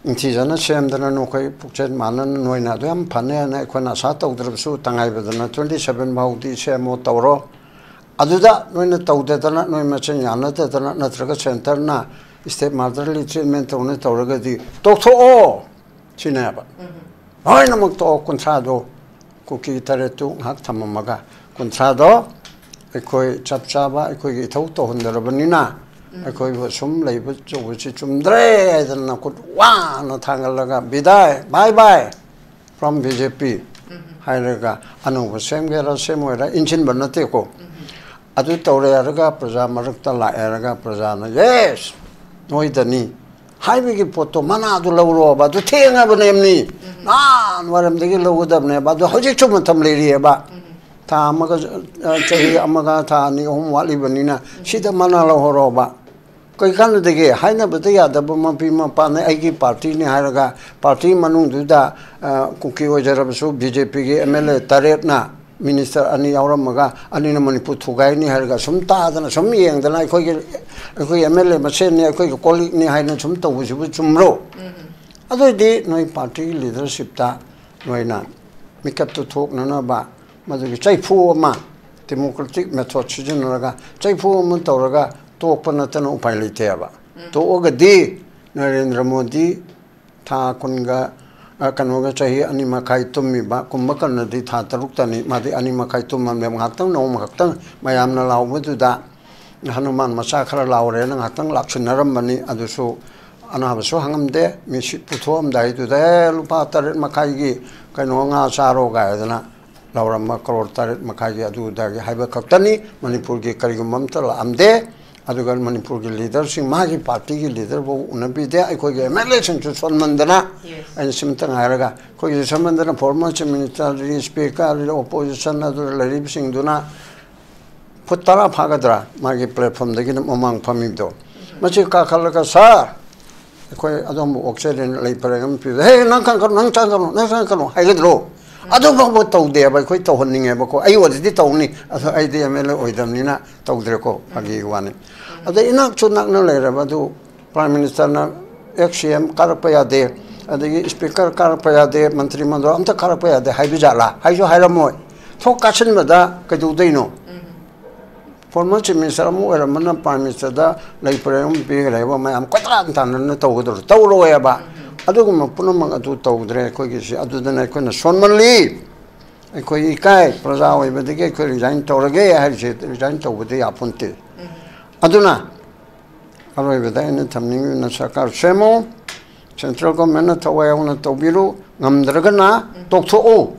ꯅꯤꯡꯊꯤꯖꯅ ꯁꯦꯝꯗꯅ ꯅꯈꯣꯏ ꯄꯨꯛꯆꯦꯜ ꯃꯥꯟꯅꯅ ꯅꯣꯏꯅ ꯑꯗꯨ ꯌꯥꯝ ꯐꯅꯤ ꯍꯥꯏꯅ ꯑꯩꯈꯣꯏꯅ ꯑꯁꯥ ꯇꯧꯗ꯭ꯔꯕꯁꯨ, ꯇꯉꯥꯏ ꯐꯗꯅ ꯇ꯭ꯋꯦꯟꯇꯤ ꯁꯚꯦꯟ ꯐꯥꯎꯗꯤ ꯁꯦꯝꯃꯣ ꯇꯧꯔꯣ꯫ ꯑꯗꯨꯗ ꯅꯣꯏꯅ ꯇꯧꯗꯗꯅ, ꯅꯣꯏ ꯃꯁꯦꯟ ꯌꯥꯅꯗꯗꯅ, ꯅꯠꯇ꯭ꯔꯒ ꯁꯦꯟꯇꯔꯅ ꯁ꯭ꯇꯦꯞ ꯃꯥꯗꯔꯂꯤ ꯇ꯭ꯔꯤꯠꯃꯦꯟ ꯇꯧꯅ ꯇꯧꯔꯒꯗꯤ ꯇꯣꯛꯊꯣꯛꯑꯣ ꯁꯤꯅꯦꯕ꯫ ꯂꯣꯏꯅꯃꯛ ꯇꯣꯛꯑꯣ, ꯀꯨꯟꯊ꯭ꯔꯥꯗꯣ, ꯀꯨꯀꯤ ꯇꯔꯦꯠꯇꯨ ꯉꯥꯏꯍꯥꯛ ꯊꯝꯃꯝꯃꯒ, ꯀꯨꯟꯊ꯭ꯔꯥꯗꯣ ꯑꯩꯈꯣꯏ ꯆꯞ ꯆꯥꯕ ꯑꯩꯈꯣꯏꯒꯤ ꯏꯊꯧ ꯇꯧꯍꯟꯗ꯭ꯔꯕꯅꯤꯅ, ꯑꯩꯈꯣꯏꯕꯨ ꯁꯨꯝ ꯂꯩꯕ ꯇꯧꯕꯁꯤ ꯆꯨꯝꯗ꯭ꯔꯦ ꯍꯥꯏꯗꯅ ꯈꯨꯠ ꯋꯥꯅ ꯊꯥꯡꯒꯠꯂꯒ, "ꯕꯤꯗꯥꯏ, bye bye from B J P" ꯍꯥꯏꯔꯒ, ꯑꯅꯧꯕ ꯁꯦꯝꯒꯦꯔꯥ ꯁꯦꯝꯃꯣꯏꯔꯥ ꯏꯟꯁꯤꯟꯕ ꯅꯠꯇꯦꯀꯣ꯫ ꯑꯗꯨ ꯇꯧꯔꯦ ꯍꯥꯏꯔꯒ ꯄ꯭ꯔꯖꯥ ꯃꯔꯛꯇ ꯂꯥꯛꯑꯦ ꯍꯥꯏꯔꯒ ꯄ꯭ꯔꯖꯥꯅ "ꯌꯦꯁ, ꯅꯣꯏꯗꯅꯤ" ꯍꯥꯏꯕꯒꯤ ꯄꯣꯠꯇꯣ, ꯃꯅꯥꯗꯨ ꯂꯧꯔꯣꯕ꯫ ꯑꯗꯨ ꯊꯦꯡꯉꯕꯅꯦꯕꯅꯤ, ꯅꯍꯥꯟ ꯋꯥꯏꯔꯝꯗꯒꯤ ꯂꯧꯒꯗꯕꯅꯦꯕ꯫ ꯑꯗꯨ ꯍꯧꯖꯤꯛꯁꯨ ꯃꯇꯝ ꯂꯩꯔꯤꯑꯕ꯫ ꯊꯥ ꯑꯃꯒ, ꯑ, ꯆꯍꯤ ꯑꯃꯒ ꯊꯥ ꯑꯅꯤ ꯑꯍꯨꯝ ꯋꯥꯠꯂꯤꯕꯅꯤꯅ ꯁꯤꯗ ꯃꯅꯥ ꯂꯧꯍꯧꯔꯣꯕ꯫ ꯀꯩ ꯀꯥꯟꯅꯗꯒꯦ? ꯍꯥꯏꯅꯕꯗ ꯌꯥꯗꯕ ꯃꯄꯤ ꯃꯄꯥꯅ ꯑꯩꯒꯤ ꯄꯥꯔꯇꯤꯅꯤ ꯍꯥꯏꯔꯒ, ꯄꯥꯔꯇꯤ ꯃꯅꯨꯡꯗꯨꯗ, ꯑ, ꯀꯨꯀꯤ ꯑꯣꯏꯖꯔꯕꯁꯨ B J P ꯒꯤ M L A ꯇꯔꯦꯠꯅ ꯃꯤꯅꯤꯁꯇꯔ ꯑꯅꯤ ꯌꯥꯎꯔꯝꯃꯒ ꯑꯅꯤꯅ ꯃꯅꯤꯄꯨꯔ ꯊꯨꯒꯥꯏꯅꯤ ꯍꯥꯏꯔꯒ ꯁꯨꯝ ꯇꯥꯗꯅ ꯁꯨꯝ ꯌꯦꯡꯗꯅ ꯑꯩꯈꯣꯏꯒꯤ ꯑꯩꯈꯣꯏꯒꯤ ꯑꯦꯝ ꯑꯦꯜ ꯑꯦ ꯃꯁꯦꯟꯅꯤ, ꯑꯩꯈꯣꯏꯒꯤ ꯀꯣꯂꯤꯛꯅꯤ ꯍꯥꯏꯅ ꯁꯨꯝ ꯇꯧꯕꯁꯤꯕꯨ ꯆꯨꯝꯕ꯭ꯔꯣ? ꯑꯗꯨ ꯑꯣꯏꯗꯤ ꯅꯣꯏ ꯄꯥꯔꯇꯤꯒꯤ ꯂꯤꯗꯔꯁꯤꯞꯇ ꯅꯣꯏꯅ ꯃꯤꯀꯞꯇꯨ ꯊꯣꯛꯅꯅꯕ ꯃꯗꯨꯒꯤ ꯆꯩꯐꯨ ꯑꯃ, ꯗꯦꯃꯣꯀ꯭ꯔꯦꯇꯤꯛ ꯃꯦꯊꯣꯗ ꯁꯤꯖꯤꯟꯅꯔꯒ ꯆꯩꯐꯨ ꯑꯃ ꯇꯧꯔꯒ ꯇꯣꯛꯄ ꯅꯠꯇꯅ ꯎꯄꯥꯏ ꯂꯩꯇꯦꯕ꯫ ꯇꯣꯛꯑꯒꯗꯤ ꯅꯔꯦꯟꯗ꯭ꯔ ꯃꯣꯗꯤ ꯊꯥ ꯀꯨꯟꯒ, ꯑ, ꯀꯩꯅꯣꯒ ꯆꯍꯤ ꯑꯅꯤ ꯃꯈꯥꯏ ꯇꯨꯝꯃꯤꯕ ꯀꯨꯝꯚꯀꯔꯅꯗꯤ ꯊꯥ ꯇꯔꯨꯛꯇꯅꯤ, ꯃꯥꯗꯤ ꯑꯅꯤ ꯃꯈꯥꯏ ꯇꯨꯝꯃꯝꯃꯦꯕ꯫ ꯉꯥꯏꯍꯥꯛꯇꯪ, ꯅꯣꯡꯃ ꯈꯛꯇꯪ ꯃꯌꯥꯝꯅ ꯂꯥꯎꯕꯗꯨꯗ ꯍꯅꯨꯃꯥꯟ ꯃꯆꯥ ꯈꯔ ꯂꯥꯎꯔꯦꯅ ꯉꯥꯏꯍꯥꯛꯇꯪ ꯂꯥꯛꯁꯤꯟꯅꯔꯝꯕꯅꯤ꯫ ꯑꯗꯨꯁꯨ ꯑꯅꯥꯕꯁꯨ ꯍꯪꯉꯝꯗꯦ, ꯃꯤ ꯁꯤꯠ ꯄꯨꯊꯣꯛꯑꯝꯗꯥꯏꯗꯨꯗ, "ꯑꯦ, ꯂꯨꯄꯥ ꯇꯔꯦꯠ ꯃꯈꯥꯏꯒꯤ ꯀꯩꯅꯣ ꯉꯥ ꯆꯥꯔꯣ" ꯀꯥꯏꯗꯅ ꯂꯧꯔꯝꯕ ꯀꯔꯣꯔ ꯇꯔꯦꯠ ꯃꯈꯥꯏꯒꯤ ꯑꯗꯨ ꯑꯗꯥꯒꯤ ꯍꯥꯏꯕ ꯈꯛꯇꯅꯤ꯫ ꯃꯅꯤꯄꯨꯔꯒꯤ ꯀꯔꯤꯒꯨꯝꯕ ꯑꯝꯇ ꯂꯥꯛꯑꯝꯗꯦ꯫ ꯑꯗꯨꯒ ꯃꯅꯤꯄꯨꯔꯒꯤ ꯂꯤꯗꯔꯁꯤꯡ, ꯃꯥꯒꯤ ꯄꯥꯔꯇꯤꯒꯤ ꯂꯤꯗꯔꯐꯥꯎ ꯎꯅꯕꯤꯗꯦ꯫ ꯑꯩꯈꯣꯏꯒꯤ ꯑꯦꯝ ꯑꯦꯜ ꯑꯦꯁꯤꯡꯁꯨ ꯁꯣꯟꯃꯟꯗꯅ, ꯑꯩꯅ ꯁꯤꯃꯇ ꯍꯥꯏꯔꯒ, ꯑꯩꯈꯣꯏꯒꯤ ꯁꯣꯟꯃꯟꯗꯅ former chief minister, speaker, opposition ꯑꯗꯨꯗ ꯂꯩꯔꯤꯕꯁꯤꯡꯗꯨꯅ ꯐꯨꯠ ꯇꯔꯥ ꯐꯥꯒꯗ꯭ꯔꯥ ꯃꯥꯒꯤ ꯄ꯭ꯂꯦꯠꯐꯣꯝꯗꯒꯤꯅ ꯃꯃꯥꯡ ꯐꯝꯃꯤꯕꯗꯣ, ꯃꯁꯤ ꯀꯥꯈꯠꯂꯒ, "ꯁꯥꯔ, ꯑꯩꯈꯣꯏ ꯑꯗꯣꯝꯕꯨ ꯑꯣꯛꯆꯔꯦꯅ ꯂꯩ ꯄꯔꯦꯡ ꯑꯃ ꯄꯤꯕꯗ, 'ꯍꯦ, ꯅꯪ ꯆꯪꯒꯅꯨ, ꯅꯪ ꯆꯪꯒꯅꯨ, ꯅꯪ ꯆꯪꯒꯅꯨ' ꯍꯥꯏꯒꯗ꯭ꯔꯣ?" ꯑꯗꯨꯐꯥꯎꯕ ꯇꯧꯗꯦꯕ꯫ ꯑꯩꯈꯣꯏ ꯇꯧꯍꯟꯅꯤꯡꯉꯦꯕꯀꯣ, ꯑꯩ ꯑꯣꯏꯔꯗꯤ ꯇꯧꯅꯤ꯫ ꯑꯗꯣ ꯑꯩꯗꯤ ꯑꯦꯝ ꯑꯦꯜ ꯑꯦ ꯑꯣꯏꯗꯕꯅꯤꯅ ꯇꯧꯗ꯭ꯔꯦꯀꯣ, ꯐꯥꯒꯤꯒꯤ ꯋꯥꯅꯤ꯫ ꯑꯗ ꯏꯅꯥꯛꯁꯨ ꯅꯛꯅ ꯂꯩꯔꯕ ꯑꯗꯨ ꯄ꯭ꯔꯥꯏꯝ ꯃꯤꯅꯤꯁꯇꯔꯅ ꯑꯦꯛꯁ ꯁꯤ ꯑꯦꯝ ꯀꯥꯔꯛꯄ ꯌꯥꯗꯦ, ꯑꯗꯒꯤ ꯁ꯭ꯄꯤꯀꯔ ꯀꯥꯔꯛꯄ ꯌꯥꯗꯦ, ꯃꯟꯇ꯭ꯔꯤ ꯃꯟꯗꯜ ꯑꯝꯇ ꯀꯥꯔꯛꯄ ꯌꯥꯗꯦ ꯍꯥꯏꯕ ꯖꯥꯠꯂꯥ? ꯍꯥꯏꯁꯨ ꯍꯥꯏꯔꯝꯃꯣꯏ꯫ ꯊꯣꯛ ꯀꯥꯁꯤꯟꯕꯗ ꯀꯩꯗꯧꯗꯣꯏꯅꯣ? ꯐꯣꯔꯃꯔ ꯆꯤꯐ ꯃꯤꯅꯤꯁꯇꯔ ꯑꯃ ꯑꯣꯏꯔꯝꯕꯅ ꯄ꯭ꯔꯥꯏꯝ ꯃꯤꯅꯤꯁꯇꯔꯗ ꯂꯩ ꯄꯔꯦꯡ ꯑꯃ ꯄꯤꯈ꯭ꯔꯦꯕ, ꯃꯌꯥꯝ ꯀꯣꯏꯇꯥꯟ ꯇꯥꯟꯅꯅ ꯇꯧꯒꯗꯧꯔꯣ? ꯇꯧꯔꯣꯏꯕ꯫ ꯑꯗꯨꯒꯨꯝꯕ ꯄꯨꯝꯅꯃꯛ ꯑꯗꯨ ꯇꯧꯗ꯭ꯔꯦ ꯑꯩꯈꯣꯏꯒꯤꯁꯤ꯫ ꯑꯗꯨꯗꯅ ꯑꯩꯈꯣꯏꯅ ꯁꯣꯟꯃꯜꯂꯤ, ꯑꯩꯈꯣꯏ ꯏꯀꯥꯏ, ꯄ꯭ꯔꯖꯥ ꯑꯣꯏꯕꯗꯒꯤ ꯑꯩꯈꯣꯏ ꯔꯤꯖꯥꯏꯟ ꯇꯧꯔꯒꯦ ꯍꯥꯏꯔꯤꯁꯦ ꯔꯤꯖꯥꯏꯟ ꯇꯧꯕꯗꯤ ꯌꯥꯄꯣꯟꯇꯦ꯫ ꯑꯗꯨꯅ ꯑꯔꯣꯏꯕꯗ ꯑꯩꯅ ꯊꯝꯅꯤꯡꯉꯤꯕꯅ ꯁꯔꯀꯥꯔ ꯁꯦꯝꯃꯨ, ꯁꯦꯟꯇ꯭ꯔꯦꯜ ꯒꯣꯔꯃꯦꯟꯅ ꯊꯋꯥꯏ ꯌꯥꯎꯅ ꯇꯧꯕꯤꯔꯨ, ꯉꯝꯗ꯭ꯔꯒꯅ ꯇꯣꯛꯊꯣꯛꯎ꯫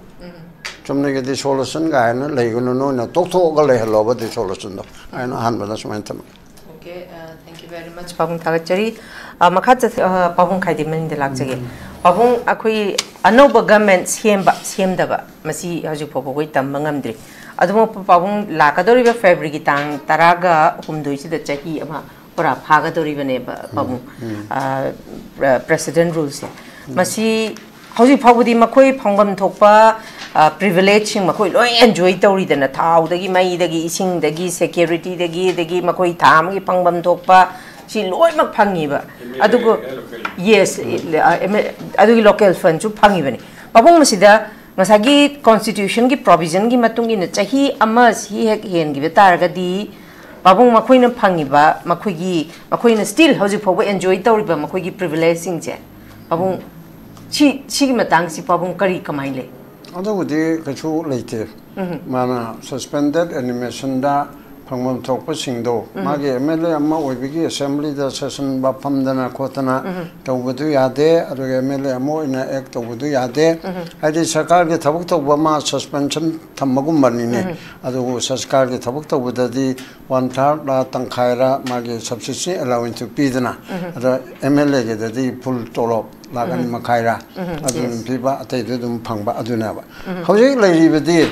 ꯆꯨꯝꯅꯒꯤ ꯗꯤꯁꯣꯂꯨꯁꯟ ꯀꯥꯏꯅ ꯂꯩꯒꯅꯨ, ꯅꯣꯏꯅ ꯇꯣꯛꯊꯣꯛꯑꯒ ꯂꯩꯍꯜꯂꯣꯕ ꯗꯤꯁꯣꯂꯨꯁꯟꯗꯣ꯫ ꯑꯩꯅ ꯑꯍꯥꯟꯕꯗ ꯁꯨꯃꯥꯏꯅ ꯊꯝꯃꯤ꯫ Okay, uh, thank you very much, ꯄꯥꯕꯨꯡ ꯊꯥꯒꯠꯆꯔꯤ꯫ Uh, ꯃꯈꯥ ꯆꯠ-, uh, ꯄꯥꯕꯨꯡ ꯈꯥꯏꯗꯤ ꯃꯅꯤꯡꯗ ꯂꯥꯛꯆꯒꯦ꯫ ꯄꯥꯕꯨꯡ, ꯑꯩꯈꯣꯏ ꯑꯅꯧꯕ ꯒꯃꯦꯟ ꯁꯦꯝꯕ ꯁꯦꯝꯗꯕ ꯃꯁꯤ ꯍꯧꯖꯤꯛ ꯐꯥꯎꯕ ꯑꯩꯈꯣꯏ ꯇꯝꯕ ꯉꯝꯗ꯭ꯔꯤ꯫ ꯑꯗꯨꯃꯛꯄꯨ ꯄꯥꯕꯨꯡ, ꯂꯥꯛꯀꯗꯧꯔꯤꯕ ꯐꯦꯕ꯭ꯔꯤꯒꯤ ꯇꯥꯡ ꯇꯔꯥꯒ ꯍꯨꯝꯗꯣꯏꯁꯤꯗ ꯆꯍꯤ ꯑꯃ ꯄꯨꯔꯥ ꯐꯥꯒꯗꯧꯔꯤꯕꯅꯦꯕ, ꯄꯥꯕꯨꯡ꯫ ꯑ, ꯄ꯭ꯔ-, ꯄ꯭ꯔꯦꯁꯤꯗꯦꯟ ꯔꯨꯜꯁꯦ꯫ ꯃꯁꯤ ꯍꯧꯖꯤꯛ ꯐꯥꯎꯕꯗꯤ ꯃꯈꯣꯏ ꯐꯪꯐꯝ ꯊꯣꯛꯄ ꯄ꯭ꯔꯤꯚꯤꯂꯦꯖꯁꯤꯡ ꯃꯈꯣꯏ ꯂꯣꯏ ꯑꯦꯟꯖꯣꯏ ꯇꯧꯔꯤꯗꯅ, ꯊꯥꯎꯗꯒꯤ, ꯃꯩꯗꯒꯤ, ꯏꯁꯤꯡꯗꯒꯤ, ꯁꯦꯀ꯭ꯌꯨꯔꯤꯇꯤꯗꯒꯤ, ꯑꯗꯒꯤ ꯃꯈꯣꯏ ꯊꯥ ꯑꯃꯒꯤ ꯐꯪꯐꯝ ꯊꯣꯛꯄ ꯁꯤ ꯂꯣꯏꯅꯃꯛ ꯐꯪꯉꯤꯕ꯫ ꯑꯗꯨꯒ ꯌꯦꯁ, ꯑꯗꯨꯒꯤ ꯂꯣꯀꯦꯜ ꯐꯟꯁꯨ ꯐꯪꯉꯤꯕꯅꯤ꯫ ꯄꯥꯕꯨꯡ, ꯃꯁꯤꯗ ꯉꯁꯥꯏꯒꯤ ꯀꯣꯟꯁꯇꯤꯇ꯭ꯌꯨꯁꯟꯒꯤ ꯄ꯭ꯔꯣꯚꯤꯖꯟꯒꯤ ꯃꯇꯨꯡ ꯏꯟꯅ ꯆꯍꯤ ꯑꯃ ꯁꯤ ꯍꯦꯛ ꯍꯦꯟꯈꯤꯕ ꯇꯥꯔꯒꯗꯤ, ꯄꯥꯕꯨꯡ, ꯃꯈꯣꯏꯅ ꯐꯪꯉꯤꯕ, ꯃꯈꯣꯏꯒꯤ, ꯃꯈꯣꯏꯅ ꯁ꯭ꯇꯤꯜ ꯍꯧꯖꯤꯛ ꯐꯥꯎꯕ ꯑꯦꯟꯖꯣꯏ ꯇꯧꯔꯤꯕ ꯃꯈꯣꯏꯒꯤ ꯄ꯭ꯔꯤꯚꯤꯂꯦꯖꯁꯤꯡꯁꯦ, ꯄꯥꯕꯨꯡ, ꯁꯤ, ꯁꯤꯒꯤ ꯃꯇꯥꯡꯁꯤ ꯄꯥꯕꯨꯡ ꯀꯔꯤ ꯀꯃꯥꯏꯅ ꯂꯩ? ꯑꯗꯨꯕꯨꯗꯤ ꯀꯩꯁꯨ ꯂꯩꯇꯦ꯫ ꯃꯥꯅ ꯁꯁꯄꯦꯟꯗꯦꯠ ꯑꯦꯅꯤꯃꯦꯁꯟꯗ ꯐꯪꯐꯝ ꯊꯣꯛꯄꯁꯤꯡꯗꯣ, ꯃꯥꯒꯤ ꯑꯦꯝ ꯑꯦꯜ ꯑꯦ ꯑꯃ ꯑꯣꯏꯕꯒꯤ ꯑꯦꯁꯦꯝꯕ꯭ꯂꯤꯗ ꯁꯦꯁꯟ ꯐꯝꯗꯅ ꯈꯣꯠꯇꯅ ꯇꯧꯕꯗꯨ ꯌꯥꯗꯦ, ꯑꯗꯨꯒ ꯑꯦꯝ ꯑꯦꯜ ꯑꯦ ꯑꯃ ꯑꯣꯏꯅ ꯑꯦꯛ ꯇꯧꯕꯗꯨ ꯌꯥꯗꯦ꯫ ꯍꯥꯏꯗꯤ ꯁꯔꯀꯥꯔꯒꯤ ꯊꯕꯛ ꯇꯧꯕ ꯑꯃ ꯁꯁꯄꯦꯟꯁꯟ ꯊꯝꯕꯒꯨꯝꯕꯅꯤꯅꯦ꯫ ꯑꯗꯨꯕꯨ ꯁꯔꯀꯥꯔꯒꯤ ꯊꯕꯛ ꯇꯧꯕꯗꯗꯤ ꯋꯥꯟ ꯊꯥꯔꯗ ꯇꯪꯈꯥꯏꯔ ꯃꯥꯒꯤ ꯁꯕꯁꯤꯗꯤ ꯑꯦꯂꯥꯎꯋꯦꯟꯁꯇꯨ ꯄꯤꯗꯅ, ꯑꯗꯣ ꯑꯦꯝ ꯑꯦꯜ ꯑꯦꯒꯤꯗꯗꯤ ꯐꯨꯜ ꯇꯣꯂꯣꯞ ꯂꯥꯛ ꯑꯅꯤ ꯃꯈꯥꯏꯔ ꯑꯗꯨ ꯑꯗꯨꯝ ꯄꯤꯕ, ꯑꯇꯩꯗꯨ ꯑꯗꯨꯝ ꯐꯪꯕ ꯑꯗꯨꯅꯦꯕ꯫ ꯍꯧꯖꯤꯛ ꯂꯩꯔꯤꯕꯗꯤ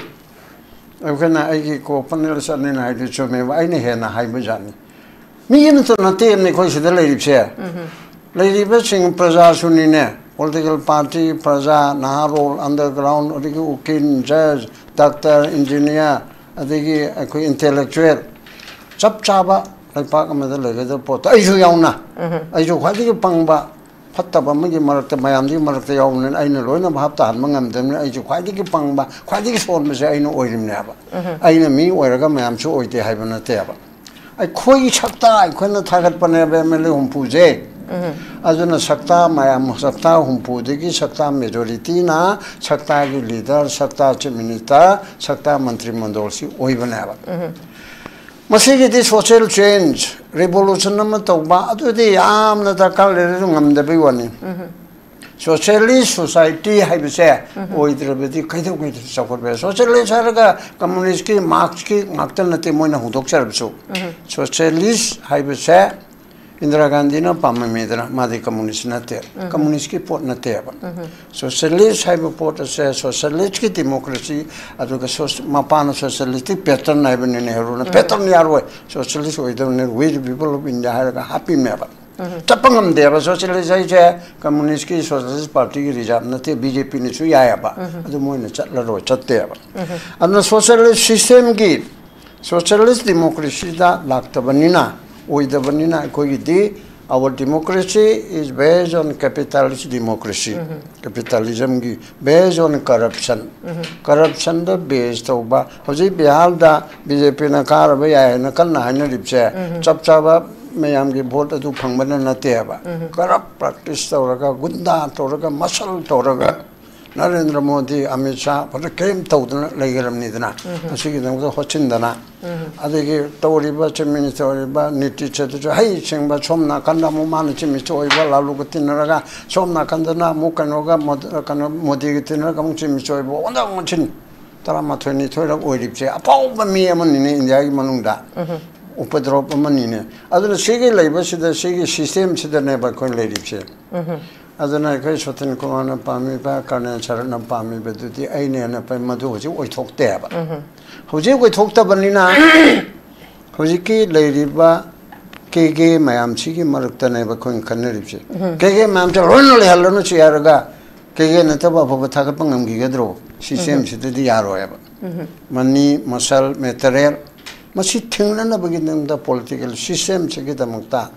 ꯑꯩꯈꯣꯏꯅ, ꯑꯩꯒꯤ ꯀꯣ ꯄꯅꯦꯜ ꯆꯠꯅꯤꯅ ꯍꯥꯏꯗꯨ ꯆꯨꯝꯃꯦꯕ, ꯑꯩꯅ ꯍꯦꯟꯅ ꯍꯥꯏꯕ ꯖꯥꯠꯅꯤ꯫ ꯃꯤ ꯑꯃꯇ ꯅꯠꯇꯦ ꯑꯩꯈꯣꯏ ꯁꯤꯗ ꯂꯩꯔꯤꯕꯁꯦ꯫ ꯂꯩꯔꯤꯕꯁꯤꯡ ꯄ꯭ꯔꯖꯥꯁꯨꯅꯤꯅꯦ꯫ ꯄꯣꯂꯤꯇꯤꯀꯦꯜ ꯄꯥꯔꯇꯤ, ꯄ꯭ꯔꯖꯥ, ꯅꯍꯥꯔꯣꯜ, ꯑꯟꯗꯔꯒ꯭ꯔꯥꯎꯟ, ꯑꯗꯒꯤ ꯎꯀꯤꯜ, ꯖꯖ, ꯗꯥꯛꯇꯔ, ꯏꯟꯖꯤꯅꯤꯌꯥꯔ, ꯑꯗꯒꯤ ꯑꯩꯈꯣꯏ ꯏꯟꯇꯦꯂꯦꯛꯆꯨꯋꯦꯜ, ꯆꯞ ꯆꯥꯕ ꯂꯩꯄꯥꯛ ꯑꯃꯗ ꯂꯩꯒꯗꯕ ꯄꯣꯠꯇꯣ ꯑꯩꯁꯨ ꯌꯥꯎꯅ, ꯑꯩꯁꯨ ꯈ꯭ꯋꯥꯏꯗꯒꯤ ꯄꯪꯕ, ꯐꯠꯇꯕ ꯑꯃꯒꯤ ꯃꯔꯛꯇ, ꯃꯌꯥꯝꯗꯨꯒꯤ ꯃꯔꯛꯇ ꯌꯥꯎꯕꯅꯤꯅ ꯑꯩꯅ ꯂꯣꯏꯅ ꯚꯥꯞ ꯇꯥꯍꯟꯕ ꯉꯝꯗꯕꯅꯤꯅ ꯑꯩꯁꯨ ꯈ꯭ꯋꯥꯏꯗꯒꯤ ꯄꯪꯕ, ꯈ꯭ꯋꯥꯏꯗꯒꯤ ꯁꯣꯟꯕꯁꯦ ꯑꯩꯅ ꯑꯣꯏꯔꯤꯕꯅꯦꯕ꯫ ꯑꯩꯅ ꯃꯤ ꯑꯣꯏꯔꯒ ꯃꯌꯥꯝꯁꯨ ꯑꯣꯏꯗꯦ ꯍꯥꯏꯕ ꯅꯠꯇꯦꯕ꯫ ꯑꯩꯈꯣꯏꯒꯤ ꯁꯛꯇꯥ ꯑꯩꯈꯣꯏꯅ ꯊꯥꯒꯠꯄꯅꯦꯕ ꯑꯦꯝ ꯑꯦꯜ ꯑꯦ ꯍꯨꯝꯐꯨꯁꯦ꯫ ꯑꯗꯨꯅ ꯁꯛꯇꯥ ꯃꯌꯥꯝ, ꯁꯛꯇꯥ ꯍꯨꯝꯐꯨꯗꯒꯤ ꯁꯛꯇꯥ ꯃꯦꯖꯣꯔꯤꯇꯤꯅ ꯁꯛꯇꯥꯒꯤ ꯂꯤꯗꯔ, ꯁꯛꯇꯥ ꯆꯤꯐ ꯃꯤꯅꯤꯁꯇꯔ, ꯁꯛꯇꯥ ꯃꯟꯇ꯭ꯔꯤ ꯃꯟꯗꯣꯜꯁꯤ ꯑꯣꯏꯕꯅꯦꯕ꯫ ꯃꯁꯤꯒꯤꯗꯤ ꯁꯣꯁꯤꯌꯦꯜ ꯆꯦꯟꯖ, ꯔꯤꯚꯣꯂꯨꯁꯟ ꯑꯃ ꯇꯧꯕ, ꯑꯗꯨꯗꯤ ꯌꯥꯝꯅ ꯗꯔꯀꯥꯔ ꯂꯩꯔꯁꯨ ꯉꯝꯗꯕꯩ ꯋꯥꯅꯤ꯫ ꯁꯣꯁꯤꯌꯦꯂꯤꯁ ꯁꯣꯁꯥꯏꯇꯤ ꯍꯥꯏꯕꯁꯦ ꯑꯣꯏꯗ꯭ꯔꯕꯗꯤ ꯀꯩꯗꯧꯉꯩꯗ ꯆꯥꯎꯈꯠꯄ ꯌꯥꯏ? ꯁꯣꯁꯤꯌꯦꯂꯤꯁ ꯍꯥꯏꯔꯒ ꯀꯝꯃꯨꯅꯤꯁꯀꯤ, ꯃꯥꯔꯛꯁꯀꯤ ꯉꯥꯛꯇ ꯅꯠꯇꯦ ꯃꯣꯏꯅ ꯍꯧꯗꯣꯛꯆꯔꯕꯁꯨ꯫ ꯁꯣꯁꯤꯌꯦꯂꯤꯁ ꯍꯥꯏꯕꯁꯦ ꯏꯟꯗꯤꯔꯥ ꯒꯥꯟꯙꯤꯅ ꯄꯥꯝꯃꯝꯃꯤꯗꯅ, ꯃꯥꯗꯤ ꯀꯝꯃꯨꯅꯤꯁ ꯅꯠꯇꯦ, ꯀꯝꯃꯨꯅꯤꯁꯀꯤ ꯄꯣꯠ ꯅꯠꯇꯦꯕ꯫ ꯁꯣꯁꯤꯌꯦꯂꯤꯁ ꯍꯥꯏꯕ ꯄꯣꯠ ꯑꯁꯦ ꯁꯣꯁꯤꯌꯦꯂꯤꯁꯀꯤ ꯗꯦꯃꯣꯀ꯭ꯔꯦꯁꯤ, ꯑꯗꯨꯒ ꯁꯣꯁ-, ꯃꯄꯥꯟꯅ ꯁꯣꯁꯤꯌꯦꯂꯤꯁꯇꯤꯛ ꯄꯦꯇꯔꯟ ꯍꯥꯏꯕꯅꯤ ꯅꯦꯍꯔꯨꯅ꯫ ꯄꯦꯇꯔꯟ ꯌꯥꯔꯣꯏ, socialist ꯑꯣꯏꯗꯕꯅꯤ, We the People of India ꯍꯥꯏꯔꯒ ꯍꯥꯞꯄꯤꯕꯅꯦꯕ꯫ ꯆꯠꯄ ꯉꯝꯗꯦꯕ꯫ ꯁꯣꯁꯤꯌꯦꯂꯤꯁ ꯍꯥꯏꯁꯦ ꯀꯝꯃꯨꯅꯤꯁ꯭ꯠꯀꯤ, ꯁꯣꯁꯤꯌꯦꯂꯤꯁ ꯄꯥꯔꯇꯤꯒꯤ ꯔꯤꯖꯥꯕ ꯅꯠꯇꯦ, ꯕꯤ ꯖꯦ ꯄꯤꯅꯁꯨ ꯌꯥꯏꯑꯕ꯫ ꯑꯗꯨ ꯃꯣꯏꯅ ꯆꯠꯂꯔꯣꯏ, ꯆꯠꯇꯦꯕ꯫ ꯑꯗꯨꯅ ꯁꯣꯁꯤꯌꯦꯂꯤꯁ ꯁꯤꯁꯇꯦꯝꯒꯤ, ꯁꯣꯁꯤꯌꯦꯂꯤꯁ ꯗꯤꯃꯣꯀ꯭ꯔꯦꯁꯤꯗ ꯂꯥꯛꯇꯕꯅꯤꯅ, ꯑꯣꯏꯗꯕꯅꯤꯅ ꯑꯩꯈꯣꯏꯒꯤꯗꯤ, our democracy is based on capitalist democracy, capitalismꯒꯤ based on corruption, corruptionꯗ base ꯇꯧꯕ꯫ ꯍꯧꯖꯤꯛ ꯕꯤꯍꯥꯔꯗ ꯕꯤ ꯖꯦ ꯄꯤꯅ ꯀꯥꯔꯕ ꯌꯥꯏ ꯍꯥꯏꯅ ꯀꯟꯅ ꯍꯥꯏꯅꯔꯤꯕꯁꯦ, ꯆꯞ ꯆꯥꯕ ꯃꯌꯥꯝꯒꯤ ꯚꯣꯠ ꯑꯗꯨ ꯐꯪꯕꯅ ꯅꯠꯇꯦꯕ꯫ ꯀꯔꯞ ꯄ꯭ꯔꯦꯛꯇꯤꯁ ꯇꯧꯔꯒ, ꯒꯨꯟꯗꯥ ꯇꯧꯔꯒ, ꯃꯁꯜ ꯇꯧꯔꯒ, ꯅꯔꯦꯟꯗ꯭ꯔ ꯃꯣꯗꯤ, ꯑꯃꯤꯠ ꯁꯥꯍ ꯐꯖꯅ ꯀꯔꯤꯝ ꯇꯧꯗꯅ ꯂꯩꯈ꯭ꯔꯕꯅꯤꯗꯅ, ꯑꯁꯤꯒꯤꯗꯃꯛꯇ ꯍꯣꯠꯆꯤꯟꯗꯅ, ꯑꯗꯒꯤ ꯇꯧꯔꯤꯕ ꯆꯤꯐ ꯃꯤꯅꯤꯁꯇꯔ ꯑꯣꯏꯔꯤꯕ ꯅꯤꯇꯤꯁ ꯑꯗꯨꯁꯨ ꯍꯩꯁꯤꯡꯕ, ꯁꯣꯝ ꯅꯥꯀꯟꯗ ꯑꯃꯨꯛ ꯃꯥꯅ ꯆꯤꯐ ꯃꯤꯅꯤꯁꯇꯔ ꯑꯣꯏꯕ ꯂꯥꯂꯨꯒ ꯇꯤꯟꯅꯔꯒ, ꯁꯣꯝ ꯅꯥꯀꯟꯗꯅ ꯑꯃꯨꯛ ꯀꯩꯅꯣꯒ ꯃꯣꯗ-, ꯀꯩꯅꯣ ꯃꯣꯗꯤꯒ ꯇꯤꯟꯅꯔꯒ ꯑꯃꯨꯛ ꯆꯤꯐ ꯃꯤꯅꯤꯁꯇꯔ ꯑꯣꯏꯕ, ꯑꯣꯟꯊꯣꯛ ꯑꯣꯟꯁꯤꯟ ꯇꯔꯥꯃꯥꯊꯣꯏ ꯅꯤꯊꯣꯏꯔꯛ ꯑꯣꯏꯔꯤꯕꯁꯦ ꯑꯐꯥꯎꯕ ꯃꯤ ꯑꯃꯅꯤꯅꯦ ꯏꯟꯗꯤꯌꯥꯒꯤ ꯃꯅꯨꯡꯗ꯫ ꯎꯄꯗ꯭ꯔꯣꯞ ꯑꯃꯅꯤꯅꯦ꯫ ꯑꯗꯨꯅ ꯁꯤꯒꯤ ꯂꯩꯕꯁꯤꯗ, ꯁꯤꯒꯤ ꯁꯤꯁꯇꯦꯝꯁꯤꯗꯅꯦꯕ ꯑꯩꯈꯣꯏꯅ ꯂꯩꯔꯤꯕꯁꯦ꯫ ꯑꯗꯨꯅ ꯑꯩꯈꯣꯏ ꯁꯣꯇꯟ ꯀꯨꯃꯥꯔꯅ ꯄꯥꯝꯃꯤꯕ, ꯀꯔꯅꯦꯜ ꯁꯔꯠꯅ ꯄꯥꯝꯃꯤꯕꯗꯨꯗꯤ ꯑꯩꯅꯦꯅ ꯄꯥꯝ-, ꯃꯗꯨ ꯍꯧꯖꯤꯛ ꯑꯣꯏꯊꯣꯛꯇꯦꯕ꯫ ꯍꯧꯖꯤꯛ ꯑꯣꯏꯊꯣꯛꯇꯕꯅꯤꯅ ꯍꯧꯖꯤꯛꯀꯤ ꯂꯩꯔꯤꯕ ꯀꯦ ꯀꯦ ꯃꯌꯥꯝꯁꯤꯒꯤ ꯃꯔꯛꯇꯅꯦꯕ ꯑꯩꯈꯣꯏꯅ ꯈꯟꯅꯔꯤꯕꯁꯦ꯫ ꯀꯦ ꯀꯦ ꯃꯌꯥꯝꯁꯦ ꯂꯣꯏꯅ ꯂꯩꯍꯜꯂꯅꯨ ꯁꯤ ꯍꯥꯏꯔꯒ, ꯀꯦ ꯀꯦ ꯅꯠꯇꯕ ꯑꯐꯕ ꯊꯥꯒꯠꯄ ꯉꯝꯈꯤꯒꯗ꯭ꯔꯣ? ꯁꯤꯁꯇꯦꯝꯁꯤꯗꯗꯤ ꯌꯥꯔꯣꯏꯕ꯫ ꯃꯅꯤ, ꯃꯁꯜ, ꯃꯦꯇꯔꯤꯌꯦꯜ, ꯃꯁꯤ ꯊꯤꯡꯅꯅꯕꯒꯤꯗꯃꯛꯇ, ꯄꯣꯂꯤꯇꯤꯀꯦꯜ ꯁꯤꯁꯇꯦꯝꯁꯤꯒꯤꯗꯃꯛꯇ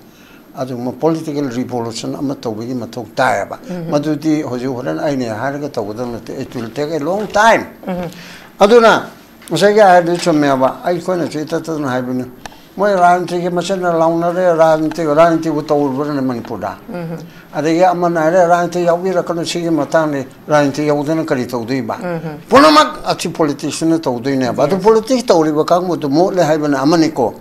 ꯑꯗꯨꯒꯨꯝꯕ ꯄꯣꯂꯤꯇꯤꯀꯦꯜ ꯔꯤꯚꯣꯂꯨꯁꯟ ꯑꯃ ꯇꯧꯕꯒꯤ ꯃꯊꯧ ꯇꯥꯏꯌꯦꯕ꯫ ꯃꯗꯨꯗꯤ ꯍꯧꯖꯤꯛ ꯍꯣꯔꯦꯟ ꯑꯩꯅ ꯍꯥꯏꯔꯒ ꯇꯧꯒꯗꯕ ꯅꯠꯇꯦ, it will take a long time꯫ ꯑꯗꯨꯅ ꯉꯁꯥꯏꯒꯤ ꯍꯥꯏꯔꯗꯨ ꯆꯨꯝꯃꯦꯕ, ꯑꯩꯈꯣꯏꯅꯁꯨ ꯏꯇꯠ ꯇꯠꯇꯅ ꯍꯥꯏꯕꯅꯤ꯫ ꯃꯣꯏ ꯔꯥꯖꯅꯤꯇꯤꯒꯤ ꯃꯁꯦꯟꯅ ꯂꯥꯎꯅꯔꯦ, ꯔꯥꯖꯅꯤꯇꯤ, ꯔꯥꯖꯅꯤꯇꯤꯕꯨ ꯇꯧꯔꯨꯕ꯭ꯔꯅꯦ ꯃꯅꯤꯄꯨꯔꯗ? ꯑꯗꯒꯤ ꯑꯃꯅ ꯍꯥꯏꯔꯦ, "ꯔꯥꯖꯅꯤꯇꯤ ꯌꯥꯎꯕꯤꯔꯛꯀꯅꯨ, ꯁꯤꯒꯤ ꯃꯇꯥꯡꯗꯤ ꯔꯥꯖꯅꯤꯇꯤ ꯌꯥꯎꯗꯅ ꯀꯔꯤ ꯇꯧꯗꯣꯏꯕ?" ꯄꯨꯝꯅꯃꯛ ꯑꯁꯤ ꯄꯣꯂꯤꯇꯤꯛꯁꯅ ꯇꯧꯗꯣꯏꯅꯦꯕ꯫ ꯑꯗꯨ ꯄꯣꯂꯤꯇꯤꯛꯁ ꯇꯧꯔꯤꯕ ꯀꯥꯡꯕꯨꯗꯨ ꯃꯣꯠꯂꯦ ꯍꯥꯏꯕꯅ ꯑꯃꯅꯤꯀꯣ꯫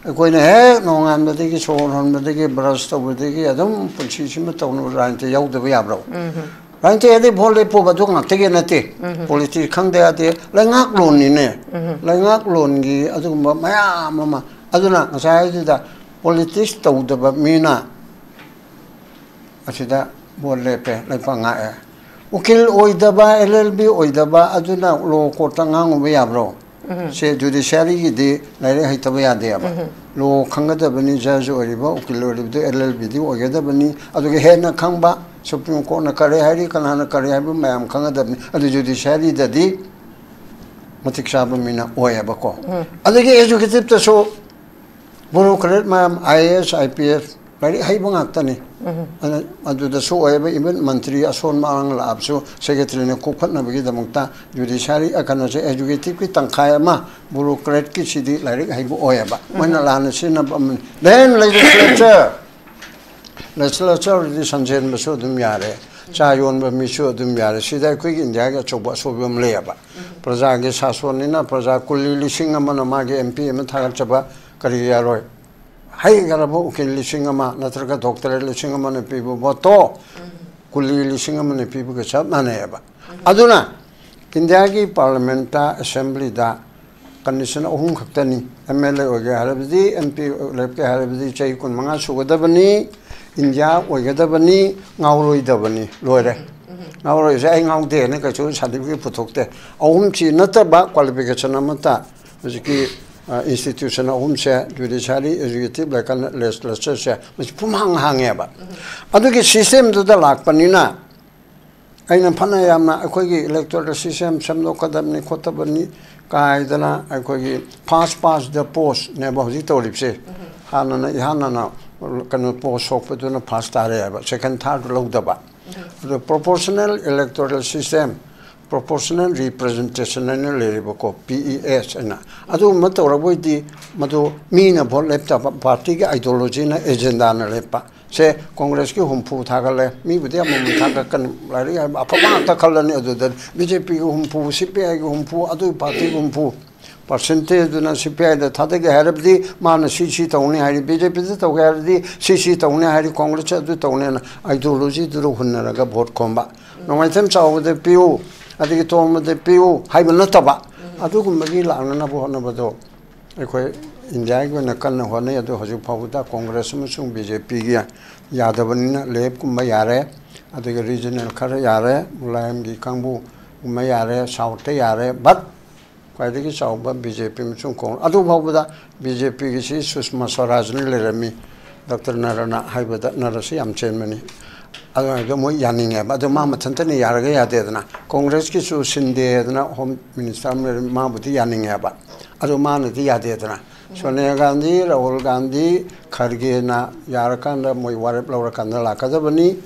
ꯑꯩꯈꯣꯏꯅ ꯍꯦꯛ ꯅꯣꯡꯉꯥꯟꯕꯗꯒꯤ, ꯁꯣꯔ ꯍꯣꯟꯕꯗꯒꯤ, ꯕ꯭ꯔꯁ ꯇꯧꯕꯗꯒꯤ ꯑꯗꯨꯝ ꯄꯨꯟꯁꯤꯁꯤꯃ ꯇꯧꯅꯕ ꯔꯥꯖꯅꯤꯇꯤ ꯌꯥꯎꯗꯕ ꯌꯥꯕ꯭ꯔꯣ? ꯔꯥꯖꯅꯤꯇꯤ ꯍꯥꯏꯗꯤ ꯚꯣꯠ ꯂꯦꯞꯄꯨꯕ ꯑꯗꯨ ꯉꯥꯛꯇꯒꯤ ꯅꯠꯇꯦ꯫ ꯄꯣꯂꯤꯇꯤꯛꯁ ꯈꯪꯗ ꯌꯥꯗꯦ꯫ ꯂꯩꯉꯥꯛꯂꯣꯟꯅꯤꯅꯦ꯫ ꯂꯩꯉꯥꯛꯂꯣꯟꯒꯤ ꯑꯗꯨꯒꯨꯝꯕ ꯃꯌꯥꯝ ꯑꯃ꯫ ꯑꯗꯨꯅ ꯉꯁꯥꯏ ꯍꯥꯏꯗꯨꯗ ꯄꯣꯂꯤꯇꯤꯛꯁ ꯇꯧꯗꯕ ꯃꯤꯅ ꯑꯁꯤꯗ ꯚꯣꯠ ꯂꯦꯞꯄꯦ, ꯂꯩꯄꯥꯛ ꯉꯥꯛꯑꯦ꯫ ꯎꯀꯤꯜ ꯑꯣꯏꯗꯕ, ꯑꯦꯜ ꯑꯦꯜ ꯕꯤ ꯑꯣꯏꯗꯕ ꯑꯗꯨꯅ ꯂꯣ ꯀꯣꯔꯠꯇ ꯉꯥꯡꯉꯨꯕ ꯌꯥꯕ꯭ꯔꯣ? ꯁꯦ ꯖꯨꯗꯤꯁꯤꯌꯥꯔꯤꯒꯤꯗꯤ ꯂꯥꯏꯔꯤꯛ ꯍꯩꯇꯕ ꯌꯥꯗꯦꯕ꯫ ꯂꯣ ꯈꯪꯒꯗꯕꯅꯤ, ꯖꯖ ꯑꯣꯏꯔꯤꯕ, ꯎꯀꯤꯜ ꯑꯣꯏꯔꯤꯕꯗꯨ ꯑꯦꯜ ꯑꯦꯜ ꯕꯤꯗꯤ ꯑꯣꯏꯒꯗꯕꯅꯤ꯫ ꯑꯗꯨꯒ ꯍꯦꯟꯅ ꯈꯪꯕ, ꯁꯨꯄ꯭ꯔꯤꯝ ꯀꯣꯔꯠꯅ ꯀꯔꯤ ꯍꯥꯏꯔꯤ, ꯀꯅꯥꯅ ꯀꯔꯤ ꯍꯥꯏꯕ ꯃꯌꯥꯝ ꯈꯪꯒꯗꯕꯅꯤ꯫ ꯑꯗꯨ ꯖꯨꯗꯤꯁꯤꯌꯥꯔꯤꯗꯗꯤ ꯃꯇꯤꯛ ꯆꯥꯕ ꯃꯤꯅ ꯑꯣꯏꯌꯦꯕꯀꯣ꯫ ꯑꯗꯒꯤ ꯑꯦꯖꯨꯀꯦꯇꯤꯞꯇꯁꯨ ꯕ꯭ꯌꯨꯔꯣꯀ꯭ꯔꯦꯠ ꯃꯌꯥꯝ, I A S, I P S, ꯂꯥꯏꯔꯤꯛ ꯍꯩꯕ ꯉꯥꯛꯇꯅꯤ꯫ ꯑꯗꯨ, ꯑꯗꯨꯗꯁꯨ ꯑꯣꯏꯕ, ꯏꯚꯟ ꯃꯟꯇ꯭ꯔꯤ ꯑꯁꯣꯟꯕ ꯑꯉꯥꯡ ꯂꯥꯛꯑꯕꯁꯨ ꯁꯦꯀ꯭ꯔꯦꯇꯔꯤꯅ ꯀꯣꯛꯈꯠꯅꯕꯒꯤꯗꯃꯛꯇ ꯖꯨꯗꯤꯁꯤꯌꯥꯔꯤ, ꯑ, ꯀꯩꯅꯣꯁꯦ, ꯑꯦꯖꯨꯀꯦꯇꯤꯞꯀꯤ ꯇꯪꯈꯥꯏ ꯑꯃ ꯕ꯭ꯌꯨꯔꯣꯀ꯭ꯔꯦꯠꯀꯤꯁꯤꯗꯤ ꯂꯥꯏꯔꯤꯛ ꯍꯩꯕ ꯑꯣꯏꯌꯦꯕ꯫ ꯃꯣꯏꯅ ꯂꯥꯟꯅ ꯁꯤꯖꯤꯟꯅꯕ ꯑꯃꯅꯤ꯫ Then legislature, ꯂꯦꯖꯤꯁꯂꯦꯆꯔꯗꯤ ꯁꯟꯖꯦꯟꯕꯁꯨ ꯑꯗꯨꯝ ꯌꯥꯔꯦ, ꯆꯥ ꯌꯣꯟꯕ ꯃꯤꯁꯨ ꯑꯗꯨꯝ ꯌꯥꯔꯦ꯫ ꯁꯤꯗ ꯑꯩꯈꯣꯏꯒꯤ ꯏꯟꯗꯤꯌꯥꯒꯤ ꯑꯆꯧꯕ ꯑꯁꯣꯏꯕ ꯑꯃ ꯂꯩꯌꯦꯕ꯫ ꯄ꯭ꯔꯖꯥꯒꯤ ꯁꯥꯁꯣꯟꯅꯤꯅ ꯄ꯭ꯔꯖꯥ ꯀꯨꯂꯤ ꯂꯤꯁꯤꯡ ꯑꯃꯅ ꯃꯥꯒꯤ ꯑꯦꯝ ꯄꯤ ꯑꯃ ꯊꯥꯒꯠꯆꯕ ꯀꯔꯤ ꯌꯥꯔꯣꯏ? ꯍꯩꯈ꯭ꯔꯕ ꯎꯀꯤꯜ ꯂꯤꯁꯤꯡ ꯑꯃ ꯅꯠꯇ꯭ꯔꯒ ꯗꯣꯛꯇꯔꯦꯠ ꯂꯤꯁꯤꯡ ꯑꯃꯅ ꯄꯤꯕ ꯚꯣꯠꯇꯣ ꯀꯨꯂꯤ ꯂꯤꯁꯤꯡ ꯑꯃꯅ ꯄꯤꯕꯒ ꯆꯞ ꯃꯥꯟꯅꯩꯌꯦꯕ꯫ ꯑꯗꯨꯅ ꯏꯟꯗꯤꯌꯥꯒꯤ ꯄꯥꯔꯂꯤꯌꯥꯃꯦꯟꯠꯇ, ꯑꯦꯁꯦꯝꯕ꯭ꯂꯤꯗ ꯀꯟꯗꯤꯁꯟ ꯑꯍꯨꯝ ꯈꯛꯇꯅꯤ꯫ ꯑꯦꯝ ꯑꯦꯜ ꯑꯦ ꯑꯣꯏꯒꯦ ꯍꯥꯏꯔꯕꯗꯤ, ꯑꯦꯝ ꯄꯤ ꯑꯣꯏꯔꯛꯀꯦ ꯍꯥꯏꯔꯕꯗꯤ ꯆꯍꯤ ꯀꯨꯟꯃꯉꯥ ꯁꯨꯒꯗꯕꯅꯤ, ꯏꯟꯗꯤꯌꯥ ꯑꯣꯏꯒꯗꯕꯅꯤ, ꯉꯥꯎꯔꯣꯏꯗꯕꯅꯤ, ꯂꯣꯏꯔꯦ꯫ ꯉꯥꯎꯔꯣꯏꯁꯦ ꯑꯩ ꯉꯥꯎꯗꯦꯅ ꯀꯩꯁꯨ ꯁꯥꯔꯇꯤꯐꯤꯀꯦꯠ ꯄꯨꯊꯣꯛꯇꯦ꯫ ꯑꯍꯨꯝꯁꯤ ꯅꯠꯇꯕ ꯀ꯭ꯋꯥꯂꯤꯐꯤꯀꯦꯁꯟ ꯑꯃꯠꯇ ꯍꯧꯖꯤꯛꯀꯤ, ꯑ, ꯏꯟꯁꯇꯤꯇ꯭ꯌꯨꯁꯟ ꯑꯍꯨꯝꯁꯦ, ꯖꯨꯗꯤꯁꯤꯌꯥꯔꯤ, ꯑꯦꯖꯨꯀꯦꯇꯤꯞ, ꯂꯩꯀꯥꯟ ꯂꯦꯖꯤꯁꯂꯦꯆꯔꯁꯦ, ꯃꯁꯤ ꯄꯨꯝꯍꯥꯡ ꯍꯥꯡꯉꯦꯕ꯫ ꯑꯗꯨꯒꯤ ꯁꯤꯁꯇꯦꯝꯗꯨꯗ ꯂꯥꯛꯄꯅꯤꯅ ꯑꯩꯅ ꯐꯅ ꯌꯥꯝꯅ ꯑꯩꯈꯣꯏꯒꯤ ꯏꯂꯦꯛꯇꯣꯔꯦꯜ ꯁꯤꯁꯇꯦꯝ ꯁꯦꯝꯗꯣꯛꯀꯗꯕꯅꯤ ꯈꯣꯠꯇꯕꯅꯤ ꯀꯥꯏꯗꯅ ꯑꯩꯈꯣꯏꯒꯤ first past the postꯅꯦꯕ ꯍꯧꯖꯤꯛ ꯇꯧꯔꯤꯕꯁꯦ꯫ ꯍꯥꯟꯅꯅ ꯏꯍꯥꯟ ꯍꯥꯟꯅ ꯀꯩꯅꯣ ꯄꯣꯁ ꯁꯣꯛꯄꯗꯨꯅ ꯐꯥꯔꯁ ꯇꯥꯔꯦ ꯍꯥꯏꯕ, ꯁꯦꯀꯦꯟ ꯊꯥꯔꯠ ꯂꯧꯗꯕ꯫ ꯑꯗꯣ proportional electoral system, proportional representation ꯍꯥꯏꯅ ꯂꯩꯔꯤꯕꯀꯣ, ꯄꯤ ꯏ ꯑꯦꯁ ꯍꯥꯏꯅ, ꯑꯗꯨꯒꯨꯝꯕ ꯇꯧꯔꯕ ꯑꯣꯏꯗꯤ ꯃꯗꯨ ꯃꯤꯅ ꯚꯣꯠ ꯂꯦꯞꯇꯕ, ꯄꯥꯔꯇꯤꯒꯤ ꯑꯥꯏꯗꯤꯌꯣꯂꯣꯖꯤꯅ, ꯑꯦꯖꯦꯟꯗꯥꯅ ꯂꯦꯞꯄ꯫ ꯁꯦ ꯀꯣꯡꯒ꯭ꯔꯦꯁꯀꯤ ꯍꯨꯝꯐꯨ ꯊꯥꯒꯠꯂꯦ, ꯃꯤꯕꯨꯗꯤ ꯑꯃꯃꯝ ꯊꯥꯒꯠꯀꯅꯤ, ꯂꯥꯏꯔꯤꯛ ꯍꯩꯕ ꯑꯐꯕ ꯉꯥꯛꯇ ꯈꯜꯂꯅꯤ꯫ ꯑꯗꯨꯗ ꯕꯤ ꯖꯦ ꯄꯤꯒꯤ ꯍꯨꯝꯐꯨ, ꯁꯤ ꯄꯤ ꯑꯥꯏꯒꯤ ꯍꯨꯝꯐꯨ, ꯑꯗꯨꯒꯤ ꯄꯥꯔꯇꯤꯒꯤ ꯍꯨꯝꯐꯨ, ꯄꯥꯔꯁꯦꯟꯇꯦꯖꯇꯨꯅ ꯁꯤ ꯄꯤ ꯑꯥꯏꯗ ꯊꯥꯗꯒꯦ ꯍꯥꯏꯔꯕꯗꯤ ꯃꯥꯅ ꯁꯤ ꯁꯤ ꯇꯧꯅꯤ ꯍꯥꯏꯔꯤ, ꯕꯤ ꯖꯦ ꯄꯤꯗ ꯇꯧꯒꯦ ꯍꯥꯏꯔꯗꯤ ꯁꯤ ꯁꯤ ꯇꯧꯅꯤ ꯍꯥꯏꯔꯤ, ꯀꯣꯡꯒ꯭ꯔꯦꯁꯇ ꯑꯗꯨ ꯇꯧꯅꯤ ꯍꯥꯏꯅ ꯑꯥꯏꯗꯤꯌꯣꯂꯣꯖꯤꯗꯨꯗ ꯍꯨꯟꯅꯔꯒ ꯚꯣꯠ ꯈꯣꯝꯕ꯫ ꯅꯣꯡꯃꯥꯏꯊꯦꯝ ꯆꯥꯎꯕꯗ ꯄꯤꯌꯨ, ꯑꯗꯒꯤ ꯇꯣꯝꯕꯗ ꯄꯤꯌꯨ ꯍꯥꯏꯕ ꯅꯠꯇꯕ, ꯑꯗꯨꯒꯨꯝꯕꯒꯤ ꯂꯥꯛꯅꯅꯕ ꯍꯣꯠꯅꯕꯗꯣ ꯑꯩꯈꯣꯏ ꯏꯟꯗꯤꯌꯥꯒꯤ ꯑꯣꯏꯅ ꯀꯟꯅ ꯍꯣꯠꯅꯩ꯫ ꯑꯗꯨ ꯍꯧꯖꯤꯛ ꯐꯥꯎꯕꯗ ꯀꯣꯡꯒ꯭ꯔꯦꯁ ꯑꯃꯁꯨꯡ ꯕꯤ ꯖꯦ ꯄꯤꯒꯤ ꯌꯥꯗꯕꯅꯤꯅ ꯂꯦꯐꯀꯨꯝꯕ ꯌꯥꯔꯦ, ꯑꯗꯒꯤ ꯔꯤꯖꯅꯦꯜ ꯈꯔ ꯌꯥꯔꯦ, ꯃꯨꯂꯥꯌꯝꯒꯤ ꯀꯥꯡꯕꯨꯒꯨꯝꯕ ꯌꯥꯔꯦ, ꯁꯥꯎꯠꯇ ꯌꯥꯔꯦ, ꯕꯠ ꯈ꯭ꯋꯥꯏꯗꯒꯤ ꯆꯥꯎꯕ ꯕꯤ ꯖꯦ ꯄꯤ ꯑꯃꯁꯨꯡ ꯀꯣꯡ-, ꯑꯗꯨ ꯐꯥꯎꯕꯗ ꯕꯤ ꯖꯦ ꯄꯤꯒꯤꯁꯤ ꯁꯨꯁꯃꯥ ꯁ꯭ꯋꯔꯥꯖꯅ ꯂꯩꯔꯝꯃꯤ, ꯗꯣꯛꯇꯔ ꯅꯔꯅ ꯍꯥꯏꯕꯗ ꯅꯔꯁꯤ ꯌꯥꯝ ꯆꯦꯟꯕꯅꯤ꯫ ꯑꯗꯨꯃꯥꯏꯅ ꯃꯣꯏ ꯌꯥꯅꯤꯡꯉꯦꯕ꯫ ꯑꯗꯨ ꯃꯥ ꯃꯊꯟꯇꯅ ꯌꯥꯔꯒ ꯌꯥꯗꯦꯗꯅ, ꯀꯣꯡꯒ꯭ꯔꯦꯁꯀꯤꯁꯨ ꯁꯤꯟꯗꯦꯗꯅ ꯍꯣꯝ ꯃꯤꯅꯤꯁꯇꯔ ꯑꯃ ꯂꯩꯔꯝꯃꯤ, ꯃꯥꯕꯨꯗꯤ ꯌꯥꯅꯤꯡꯉꯦꯕ꯫ ꯑꯗꯨ ꯃꯥꯅꯗꯤ ꯌꯥꯗꯦꯗꯅ꯫ ꯁꯣꯅꯤꯌꯥ ꯒꯥꯟꯙꯤ, ꯔꯥꯍꯨꯜ ꯒꯥꯟꯙꯤ, ꯈꯔꯒꯦꯅ ꯌꯥꯔꯀꯥꯟꯗ ꯃꯣꯏ ꯋꯥꯔꯦꯞ ꯂꯧꯔꯀꯥꯟꯗ ꯂꯥꯛꯀꯗꯕꯅꯤ꯫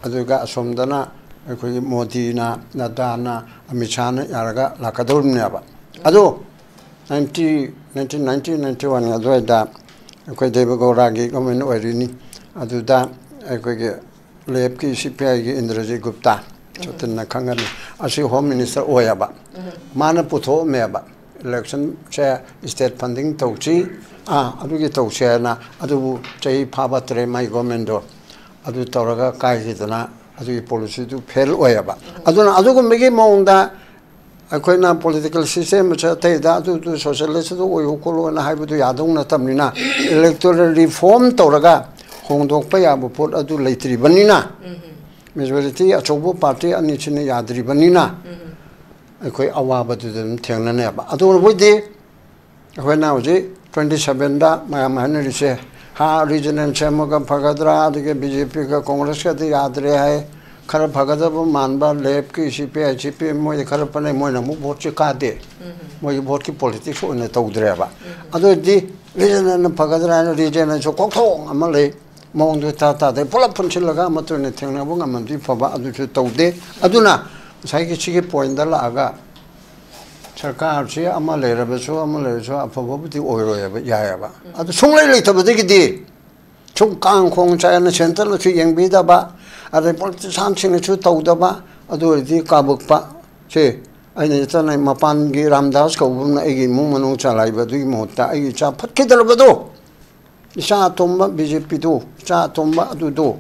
ꯑꯗꯨꯒ ꯑꯁꯣꯝꯗꯅ ꯑꯩꯈꯣꯏꯒꯤ ꯃꯣꯗꯤꯅ, ꯅꯗꯥꯅ, ꯑꯃꯤꯠ ꯁꯥꯍꯅ ꯌꯥꯔꯒ ꯂꯥꯛꯀꯗꯧꯔꯤꯕꯅꯦꯕ꯫ ꯑꯗꯣ ninety, nineteen ninety, ninety one ꯑꯗꯨꯋꯥꯏꯗ ꯑꯩꯈꯣꯏ ꯗꯦꯕꯒꯧꯔꯥꯒꯤ ꯒꯣꯔꯃꯦꯟ ꯑꯣꯏꯔꯤꯅꯤ꯫ ꯑꯗꯨꯗ ꯑꯩꯈꯣꯏꯒꯤ ꯂꯦꯞꯀꯤ ꯁꯤ ꯄꯤ ꯑꯥꯏꯒꯤ ꯏꯟꯗ꯭ꯔꯖꯤꯠ ꯒꯨꯞꯇꯥ, ꯁꯣꯇꯟꯅ ꯈꯪꯒꯅꯤ, ꯑꯁꯤ ꯍꯣꯝ ꯃꯤꯅꯤꯁꯇꯔ ꯑꯣꯏꯌꯦꯕ꯫ ꯃꯥꯅ ꯄꯨꯊꯣꯛꯑꯝꯃꯦꯕ, ꯏꯂꯦꯛꯁꯟꯁꯦ ꯁ꯭ꯇꯦꯠ ꯐꯟꯗꯤꯡ ꯇꯧꯁꯤ, ꯑꯥ, ꯑꯗꯨꯒꯤ ꯇꯧꯁꯤ ꯍꯥꯏꯅ꯫ ꯑꯗꯨꯕꯨ ꯆꯍꯤ ꯐꯥꯕ ꯇꯔꯦꯠ ꯃꯥꯏ ꯒꯣꯔꯃꯦꯟꯗꯣ ꯑꯗꯨ ꯇꯧꯔꯒ ꯀꯥꯏꯈꯤꯗꯅ ꯑꯗꯨꯒꯤ ꯄꯣꯂꯤꯁꯤꯗꯨ ꯐꯦꯜ ꯑꯣꯏꯌꯦꯕ꯫ ꯑꯗꯨꯅ ꯑꯗꯨꯒꯨꯝꯕꯒꯤ ꯃꯑꯣꯡꯗ ꯑꯩꯈꯣꯏꯅ ꯄꯣꯂꯤꯇꯤꯀꯦꯜ ꯁꯤꯁꯇꯦꯝ ꯑꯇꯩꯗ ꯑꯗꯨꯗꯨ ꯁꯣꯁꯤꯌꯦꯂꯤꯁꯇ ꯑꯣꯏꯌꯨ ꯈꯣꯠꯂꯨꯅ ꯍꯥꯏꯕꯗꯨ ꯌꯥꯗꯧ ꯅꯠꯇꯕꯅꯤꯅ, ꯏꯂꯦꯛꯇꯣꯔꯦꯜ ꯔꯤꯐꯣꯔꯝ ꯇꯧꯔꯒ ꯍꯣꯡꯗꯣꯛꯄ ꯌꯥꯕ ꯄꯣꯠ ꯑꯗꯨ ꯂꯩꯇ꯭ꯔꯤꯕꯅꯤꯅ, ꯃꯦꯖꯣꯔꯤꯇꯤ ꯑꯆꯧꯕ ꯄꯥꯔꯇꯤ ꯑꯅꯤꯁꯤꯅ ꯌꯥꯗ꯭ꯔꯤꯕꯅꯤꯅ ꯑꯩꯈꯣꯏ ꯑꯋꯥꯕꯗꯨꯗ ꯑꯗꯨꯝ ꯊꯦꯡꯅꯅꯦꯕ꯫ ꯑꯗꯨꯕꯨꯗꯤ ꯑꯩꯈꯣꯏꯅ ꯍꯧꯖꯤꯛ ꯇ꯭ꯋꯦꯟꯇꯤ ꯁꯚꯦꯟꯗ ꯃꯌꯥꯝ ꯍꯥꯏꯅꯔꯤꯁꯦ, ꯍꯥ, ꯔꯤꯖꯅꯦꯜ ꯁꯦꯝꯃꯒ ꯐꯒꯗ꯭ꯔꯥ, ꯑꯗꯒꯤ ꯕꯤ ꯖꯦ ꯄꯤꯒ ꯀꯣꯡꯒ꯭ꯔꯦꯁꯀꯗꯤ ꯌꯥꯗ꯭ꯔꯦ ꯍꯥꯏ, ꯈꯔ ꯐꯒꯗꯕ ꯃꯥꯟꯕ ꯂꯦꯞꯀꯤ ꯁꯤ ꯄꯤ ꯑꯥꯏ, ꯁꯤ ꯄꯤ ꯑꯦꯝ ꯃꯣꯏꯗꯤ ꯈꯔ ꯐꯅꯩ, ꯃꯣꯏꯅ ꯑꯃꯨꯛ ꯚꯣꯠꯁꯤ ꯀꯥꯗꯦ꯫ ꯃꯣꯏꯒꯤ ꯚꯣꯠꯀꯤ ꯄꯣꯂꯤꯇꯤꯛꯁ ꯑꯣꯏꯅ ꯇꯧꯗ꯭ꯔꯦꯕ꯫ ꯑꯗꯨ ꯑꯣꯏꯔꯗꯤ ꯔꯤꯖꯅꯦꯜꯅ ꯐꯒꯗ꯭ꯔꯥ ꯍꯥꯏꯅ ꯔꯤꯖꯅꯦꯜꯁꯨ ꯀꯣꯛꯊꯣꯡ ꯑꯃ ꯂꯩ꯫ ꯃꯑꯣꯡꯗꯣ ꯏꯇꯥ ꯇꯥꯗꯦ꯫ ꯄꯨꯂꯞ ꯄꯨꯟꯁꯤꯜꯂꯒ ꯑꯃꯠꯇ ꯑꯣꯏꯅ ꯊꯦꯡꯅꯕ ꯉꯝꯃꯗꯤ ꯐꯕ, ꯑꯗꯨꯁꯨ ꯇꯧꯗꯦ꯫ ꯑꯗꯨꯅ ꯉꯁꯥꯏꯒꯤ ꯁꯤꯒꯤ ꯄꯣꯏꯟꯗ ꯂꯥꯛꯑꯒ ꯁꯔꯀꯥꯔꯁꯤ ꯑꯃ ꯂꯩꯔꯕꯁꯨ ꯑꯃ ꯂꯩꯔꯁꯨ ꯑꯐꯕꯕꯨꯗꯤ ꯑꯣꯏꯔꯣꯏꯕ, ꯌꯥꯏꯑꯕ꯫ ꯑꯗꯨ ꯁꯨꯡꯂꯩ ꯂꯩꯇꯕꯗꯒꯤꯗꯤ ꯁꯨꯝ ꯀꯥꯡ ꯈꯣꯡ ꯆꯥꯏꯅ ꯁꯦꯟꯇꯔꯅꯁꯨ ꯌꯦꯡꯕꯤꯗꯕ, ꯑꯗꯩ ꯄꯣꯂꯤꯇꯤꯁꯤꯌꯥꯟꯁꯤꯡꯅꯁꯨ ꯇꯧꯗꯕ, ꯑꯗꯨ ꯑꯣꯏꯔꯗꯤ ꯀꯥꯕꯛꯄ ꯁꯦ ꯑꯩꯅ ꯏꯆꯥꯟꯅ ꯃꯄꯥꯟꯒꯤ ꯔꯥꯝꯗꯥꯁ ꯀꯧꯕ ꯑꯃꯅ ꯑꯩꯒꯤ ꯏꯃꯨꯡ ꯃꯅꯨꯡ ꯆꯂꯥꯏꯕꯗꯨꯒꯤ ꯃꯍꯨꯠꯇ ꯑꯩꯒꯤ ꯏꯆꯥ ꯐꯠꯈꯤꯗ꯭ꯔꯕꯗꯣ, ꯏꯆꯥ ꯑꯇꯣꯝꯕ ꯕꯤ ꯖꯦ ꯄꯤꯗꯨ, ꯏꯆꯥ ꯑꯇꯣꯝꯕ ꯑꯗꯨꯗꯣ,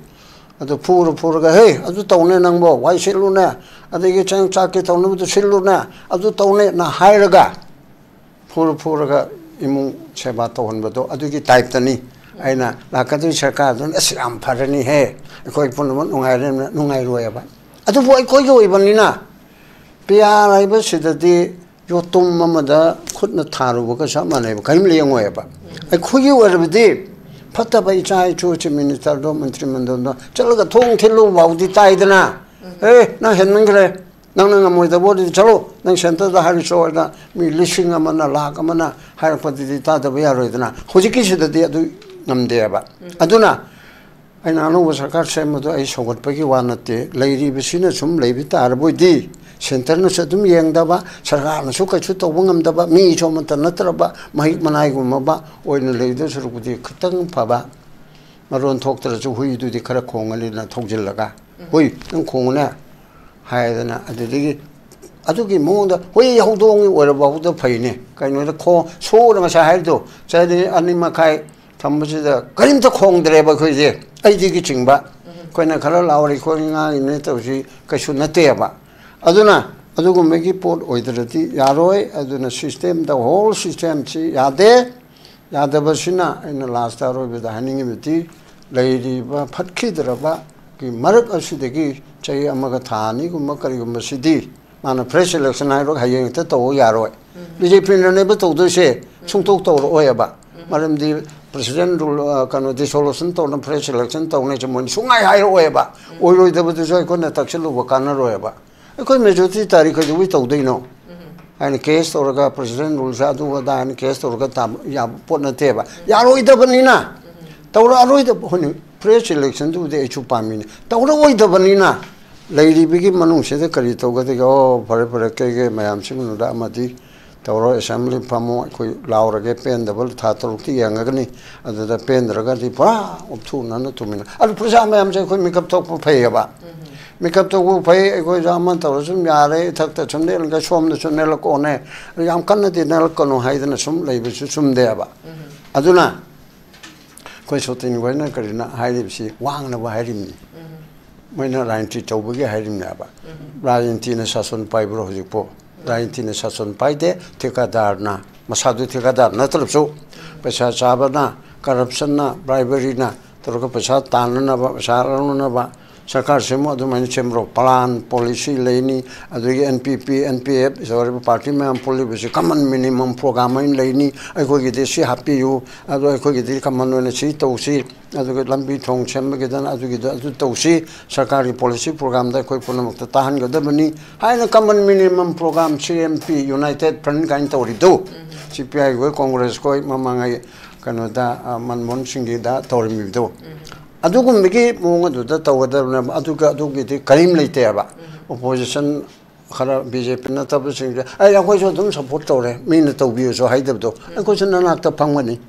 ꯑꯗꯨ ꯐꯨꯔ ꯐꯨꯔꯒ, "ꯍꯦ, ꯑꯗꯨ ꯇꯧꯅꯦ ꯅꯪꯕꯣ, ꯋꯥꯏ ꯁꯤꯠꯂꯨꯅꯦ, ꯑꯗꯒꯤ ꯆꯦꯡ ꯆꯥꯛꯀꯤ ꯇꯧꯅꯕꯗꯨ ꯁꯤꯠꯂꯨꯅꯦ, ꯑꯗꯨ ꯇꯧꯅꯦꯅ" ꯍꯥꯏꯔꯒ ꯐꯨꯔ ꯐꯨꯔꯒ ꯏꯃꯨꯡ ꯁꯦꯕꯥ ꯇꯧꯍꯟꯕꯗꯣ ꯑꯗꯨꯒꯤ ꯇꯥꯏꯞꯇꯅꯤ꯫ ꯑꯩꯅ ꯂꯥꯛꯀꯗꯣꯏ ꯁꯔꯀꯥꯔꯗꯨꯅ, "ꯑꯁ, ꯌꯥꯝ ꯐꯔꯅꯤꯍꯦ, ꯑꯩꯈꯣꯏ ꯄꯨꯝꯅꯃꯛ ꯅꯨꯡꯉꯥꯏꯔꯅꯤ", ꯅꯨꯡꯉꯥꯏꯔꯣꯏꯕ꯫ ꯑꯗꯨꯕꯨ ꯑꯩꯈꯣꯏꯒꯤ ꯑꯣꯏꯕꯅꯤꯅ, ꯄꯤ ꯑꯥꯔ ꯍꯥꯏꯕꯁꯤꯗꯗꯤ ꯌꯣꯠꯇꯨꯝ ꯑꯃꯗ ꯈꯨꯠꯅ ꯊꯥꯔꯨꯕꯒ ꯆꯞ ꯃꯥꯟꯅꯩꯕ, ꯀꯔꯤꯝ ꯂꯦꯡꯉꯣꯏꯕ꯫ ꯑꯩꯈꯣꯏꯒꯤ ꯑꯣꯏꯔꯕꯗꯤ ꯐꯠꯇꯕ ꯏꯆꯥ ꯏꯁꯨ ꯆꯤꯐ ꯃꯤꯅꯤꯁꯇꯔꯗꯣ, ꯃꯟꯇ꯭ꯔꯤ ꯃꯟꯗꯜꯗꯣ ꯆꯠꯂꯒ ꯊꯣꯡ ꯊꯤꯜꯂꯨ ꯐꯥꯎꯗꯤ ꯇꯥꯏꯗꯅ꯫ "ꯑꯦ, ꯅꯪ ꯍꯦꯟꯃꯟꯈ꯭ꯔꯦ, ꯅꯪꯅ ꯉꯝꯃꯣꯏꯗꯕ ꯑꯣꯏꯔꯗꯤ ꯆꯠꯂꯣ, ꯅꯪ ꯁꯦꯟꯇꯔꯗ ꯍꯥꯏꯔꯨꯆꯣ" ꯍꯥꯏꯅ ꯃꯤ ꯂꯤꯁꯤꯡ ꯑꯃꯅ, ꯂꯥꯛ ꯑꯃꯅ ꯍꯥꯏꯔꯛꯄꯗꯨꯗꯤ ꯇꯥꯗꯕ ꯌꯥꯔꯣꯏꯗꯅ꯫ ꯍꯧꯖꯤꯛꯀꯤꯁꯤꯗꯗꯤ ꯑꯗꯨ ꯉꯝꯗꯦꯕ꯫ ꯑꯗꯨꯅ ꯑꯩꯅ ꯑꯅꯧꯕ ꯁꯔꯀꯥꯔ ꯁꯦꯝꯕꯗꯣ ꯑꯩ ꯁꯧꯒꯠꯄꯒꯤ ꯋꯥ ꯅꯠꯇꯦ꯫ ꯂꯩꯔꯤꯕꯁꯤꯅ ꯁꯨꯝ ꯂꯩꯕ ꯇꯥꯔꯕꯣꯏꯗꯤ, ꯁꯦꯟꯇꯔꯅꯁꯨ ꯑꯗꯨꯝ ꯌꯦꯡꯗꯕ, ꯁꯔꯀꯥꯔꯅꯁꯨ ꯀꯩꯁꯨ ꯇꯧꯕ ꯉꯝꯗꯕ, ꯃꯤꯁꯨ ꯑꯃꯠꯇ ꯅꯠꯇ꯭ꯔꯕ, ꯃꯍꯤꯛ ꯃꯅꯥꯏꯒꯨꯝꯃꯕ ꯑꯣꯏꯅ ꯂꯩꯗꯧ ꯁꯔꯨꯛꯄꯨꯗꯤ, ꯈꯤꯇꯪ ꯐꯕ, ꯃꯔꯣꯟ ꯊꯣꯛꯇ꯭ꯔꯁꯨ ꯍꯨꯏꯗꯨꯗꯤ ꯈꯔ ꯈꯣꯡꯉꯅꯤꯅ ꯊꯧꯖꯤꯜꯂꯒ, "ꯍꯨꯏ, ꯅꯪ ꯈꯣꯡꯉꯨꯅꯦ" ꯍꯥꯏꯗꯅ, ꯑꯗꯨꯗꯒꯤ ꯑꯗꯨꯒꯤ ꯃꯑꯣꯡꯗ ꯍꯨꯏ ꯍꯧꯗꯣꯡꯒꯤ ꯑꯣꯏꯔꯕ ꯐꯥꯎꯗ ꯐꯩꯅꯦ꯫ ꯀꯩꯅꯣꯗ ꯈꯣꯡ ꯁꯣꯛꯅ ꯉꯁꯥꯏ ꯍꯥꯏꯕꯗꯣ, ꯆꯍꯤ ꯑꯅꯤ ꯃꯈꯥꯏ ꯊꯝꯕꯁꯤꯗ ꯀꯔꯤꯝꯇ ꯈꯣꯡꯗ꯭ꯔꯦꯕ ꯑꯩꯈꯣꯏꯁꯦ, ꯑꯩꯗꯒꯤ ꯆꯤꯡꯕ꯫ ꯑꯩꯈꯣꯏꯅ ꯈꯔ ꯂꯥꯎꯔꯤ ꯈꯣꯠꯂꯤ ꯉꯥꯡꯉꯤꯅꯦ ꯇꯧꯁꯤ ꯀꯩꯁꯨ ꯅꯠꯇꯦꯕ꯫ ꯑꯗꯨꯅ ꯑꯗꯨꯒꯨꯝꯕꯒꯤ ꯄꯣꯠ ꯑꯣꯏꯗ꯭ꯔꯗꯤ ꯌꯥꯔꯣꯏ꯫ ꯑꯗꯨꯅ system, the whole systemꯁꯤ ꯌꯥꯗꯦ꯫ ꯌꯥꯗꯕꯁꯤꯅ ꯑꯩꯅ ꯂꯥꯁꯇ ꯑꯔꯣꯏꯕꯗ ꯍꯥꯏꯅꯤꯡꯉꯤꯕꯗꯤ, ꯂꯩꯔꯤꯕ ꯐꯠꯈꯤꯗ꯭ꯔꯕꯒꯤ ꯃꯔꯛ ꯑꯁꯤꯗꯒꯤ ꯆꯍꯤ ꯑꯃꯒ ꯊꯥ ꯑꯅꯤꯒꯨꯝꯕ ꯀꯔꯤꯒꯨꯝꯕꯁꯤꯗꯤ ꯃꯥꯅ fresh election ꯍꯥꯏꯔꯣ, ꯍꯌꯦꯡ ꯍꯦꯛꯇ ꯇꯧꯕ ꯌꯥꯔꯣꯏ꯫ ꯕꯤ ꯖꯦ ꯄꯤꯅꯅꯦꯕ ꯇꯧꯗꯣꯏꯁꯦ, ꯁꯨꯡꯇꯧ ꯇꯧꯔꯛꯑꯣꯏꯕ꯫ ꯃꯔꯝꯗꯤ president rule, ꯑ, ꯀꯩꯅꯣ, dissolution ꯇꯧꯅ, fresh election ꯇꯧꯅꯁꯦ ꯃꯣꯏꯅ ꯁꯨꯡꯉꯥꯏ ꯍꯥꯏꯔꯛꯑꯣꯏꯕ꯫ ꯑꯣꯏꯔꯣꯏꯗꯕꯗꯨꯁꯨ ꯑꯩꯈꯣꯏꯅ ꯇꯛꯁꯤꯜꯂꯨꯕ ꯀꯥꯟꯅꯔꯣꯏꯕ꯫ ꯑꯩꯈꯣꯏ majority ꯇꯥꯔꯤ ꯀꯩꯗꯧꯕꯩ ꯇꯧꯗꯣꯏꯅꯣ? ꯍꯥꯏꯅ case ꯇꯧꯔꯒ president ruleꯁꯦ ꯑꯗꯨ ꯑꯗꯥ ꯍꯥꯏꯅ case ꯇꯧꯔꯒ ꯇꯥꯕ ꯌꯥꯕ ꯄꯣꯠ ꯅꯠꯇꯦꯕ꯫ ꯌꯥꯔꯣꯏꯗꯕꯅꯤꯅ, ꯇꯧꯔꯛꯑꯔꯣꯏꯗꯕ, ꯍꯣꯏꯅꯦ, fresh electionꯗꯨꯕꯨꯗꯤ ꯑꯩꯁꯨ ꯄꯥꯝꯃꯤꯅꯦ꯫ ꯇꯧꯔꯛꯑꯣꯏꯗꯕꯅꯤꯅ ꯂꯩꯔꯤꯕꯒꯤ ꯃꯅꯨꯡꯁꯤꯗ ꯀꯔꯤ ꯇꯧꯒꯗꯒꯦ? ꯑꯣ, ꯐꯔꯦ, ꯐꯔꯦ, ꯀꯩꯒꯤ ꯃꯌꯥꯝꯁꯤꯡꯗꯨꯗ ꯑꯃꯗꯤ ꯇꯧꯔꯣ, assembly ꯐꯝꯃꯣ, ꯑꯩꯈꯣꯏ ꯂꯥꯎꯔꯒꯦ, ꯄꯦꯟꯗꯕ ꯊꯥ ꯇꯔꯨꯛꯇꯤ ꯌꯦꯡꯉꯒꯅꯤ, ꯑꯗꯨꯗ ꯄꯦꯟꯗ꯭ꯔꯒꯗꯤ ꯄꯨꯔꯥ ꯎꯞꯊꯨꯅꯅ ꯇꯨꯃꯤꯟꯅ꯫ ꯑꯗꯨ ꯄ꯭ꯔꯖꯥ ꯃꯌꯥꯝꯁꯦ ꯑꯩꯈꯣꯏ ꯃꯤꯀꯞ ꯊꯣꯛꯄ ꯐꯩꯌꯦꯕ꯫ ꯃꯤꯀꯞ ꯊꯣꯛꯄ ꯐꯩ, ꯑꯩꯈꯣꯏꯁꯨ ꯑꯃ ꯇꯧꯔꯁꯨ ꯑꯗꯨꯝ ꯌꯥꯔꯦ, ꯏꯊꯛꯇ ꯁꯨꯝ ꯅꯦꯜꯂꯒ ꯁꯣꯝꯗꯁꯨ ꯅꯦꯜꯂꯛꯀꯣꯅꯦ, ꯑꯗꯨ ꯌꯥꯝ ꯀꯟꯅꯗꯤ ꯅꯦꯜꯂꯛꯀꯅꯨ ꯍꯥꯏꯗꯅ ꯁꯨꯝ ꯂꯩꯕꯁꯨ ꯆꯨꯝꯗꯦꯕ꯫ ꯑꯗꯨꯅ ꯑꯩꯈꯣꯏ ꯁꯣꯇꯤꯟ ꯈꯣꯏꯅ ꯀꯔꯤꯅ ꯍꯥꯏꯔꯤꯕꯁꯤ ꯋꯥꯡꯅꯕ ꯍꯥꯏꯔꯤꯕꯅꯤ꯫ ꯃꯣꯏꯅ ꯔꯥꯖꯅꯤꯇꯤ ꯇꯧꯕꯒꯤ ꯍꯥꯏꯔꯤꯕꯅꯦꯕ꯫ ꯔꯥꯖꯅꯤꯇꯤꯅ ꯁꯥꯁꯟ ꯄꯥꯏꯕ꯭ꯔꯣ ꯍꯧꯖꯤꯛꯄꯨ? ꯔꯥꯖꯅꯤꯇꯤꯅ ꯁꯥꯁꯟ ꯄꯥꯏꯗꯦ, ꯊꯤꯀꯥꯗꯥꯔꯅ, ꯃꯁꯥꯗꯨ ꯊꯤꯀꯥꯗꯥꯔ ꯅꯠꯇ꯭ꯔꯕꯁꯨ, ꯄꯩꯁꯥ ꯆꯥꯕꯅ, corruptionꯅ, briberyꯅ ꯇꯧꯔꯒ ꯄꯩꯁꯥ ꯇꯥꯟꯅꯅꯕ, ꯄꯩꯁꯥ ꯂꯧꯅꯅꯕ, ꯁꯔꯀꯥꯔ ꯁꯦꯝꯃꯨ ꯑꯗꯨꯃꯥꯏꯅ ꯁꯦꯝꯕ꯭ꯔꯣ? ꯄ꯭ꯂꯥꯟ, ꯄꯣꯂꯤꯁꯤ ꯂꯩꯅꯤ, ꯑꯗꯨꯗꯒꯤ ꯑꯦꯟ ꯄꯤ ꯄꯤ, ꯑꯦꯟ ꯄꯤ ꯑꯦꯐ ꯇꯧꯔꯤꯕ ꯄꯥꯔꯇꯤ ꯃꯌꯥꯝ ꯄꯨꯜꯂꯤꯕꯁꯤ ꯀꯃꯟ ꯃꯤꯅꯤꯃꯝ ꯄ꯭ꯔꯣꯒ꯭ꯔꯥꯝ ꯑꯣꯏꯅ ꯂꯩꯅꯤ, ꯑꯩꯈꯣꯏꯒꯤꯗꯤ ꯁꯤ ꯍꯥꯞꯄꯤꯌꯨ, ꯑꯗꯣ ꯑꯩꯈꯣꯏꯒꯤꯗꯤ ꯀꯃꯟ ꯑꯣꯏꯅ ꯁꯤ ꯇꯧꯁꯤ, ꯑꯗꯨꯒ ꯂꯝꯕꯤ ꯊꯣꯡ ꯁꯦꯝꯕꯒꯤꯗꯅ ꯑꯗꯨꯒꯤꯗ ꯑꯗꯨ ꯇꯧꯁꯤ, ꯁꯔꯀꯥꯔꯒꯤ ꯄꯣꯂꯤꯁꯤ ꯄ꯭ꯔꯣꯒ꯭ꯔꯥꯝꯗ ꯑꯩꯈꯣꯏ ꯄꯨꯝꯅꯃꯛꯇ ꯇꯥꯍꯟꯒꯗꯕꯅꯤ ꯍꯥꯏꯅ ꯀꯃꯟ ꯃꯤꯅꯤꯃꯝ ꯄ꯭ꯔꯣꯒ꯭ꯔꯥꯝ ꯁꯤ ꯑꯦꯝ ꯄꯤ, ꯌꯨꯅꯥꯏꯇꯦꯠ ꯐ꯭ꯔꯟꯠ ꯀꯥꯏꯅ ꯇꯧꯔꯤꯗꯣ, ꯁꯤ ꯄꯤ ꯑꯥꯏ ꯍꯣꯏ, ꯀꯣꯡꯒ꯭ꯔꯦꯁ ꯍꯣꯏ ꯃꯃꯥꯡꯉꯩ ꯀꯩꯅꯣꯗ, ꯑ, ꯃꯟꯃꯣꯍꯟ ꯁꯤꯡꯒꯤꯗ ꯇꯧꯔꯝꯃꯤꯕꯗꯣ, ꯑꯗꯨꯒꯨꯝꯕꯒꯤ ꯃꯑꯣꯡ ꯑꯗꯨꯗ ꯇꯧꯒꯗꯕꯅꯦꯕ꯫ ꯑꯗꯨꯒ ꯑꯗꯨꯒꯤꯗꯤ ꯀꯔꯤꯝ ꯂꯩꯇꯦꯕ꯫ ꯑꯣꯄꯣꯖꯤꯁꯟ ꯈꯔ ꯕꯤ ꯖꯦ ꯄꯤ ꯅꯠꯇꯕꯁꯤꯡꯁꯦ, "ꯑꯩ, ꯑꯩꯈꯣꯏꯁꯨ ꯑꯗꯨꯝ ꯁꯞꯄꯣꯔꯠ ꯇꯧꯔꯦ, ꯃꯤꯅ ꯇꯧꯕꯤꯌꯨꯁꯨ" ꯍꯥꯏꯗꯕꯗꯣ, "ꯑꯩꯈꯣꯏꯁꯨ ꯅꯅꯥꯛꯇ ꯐꯝꯒꯅꯤ,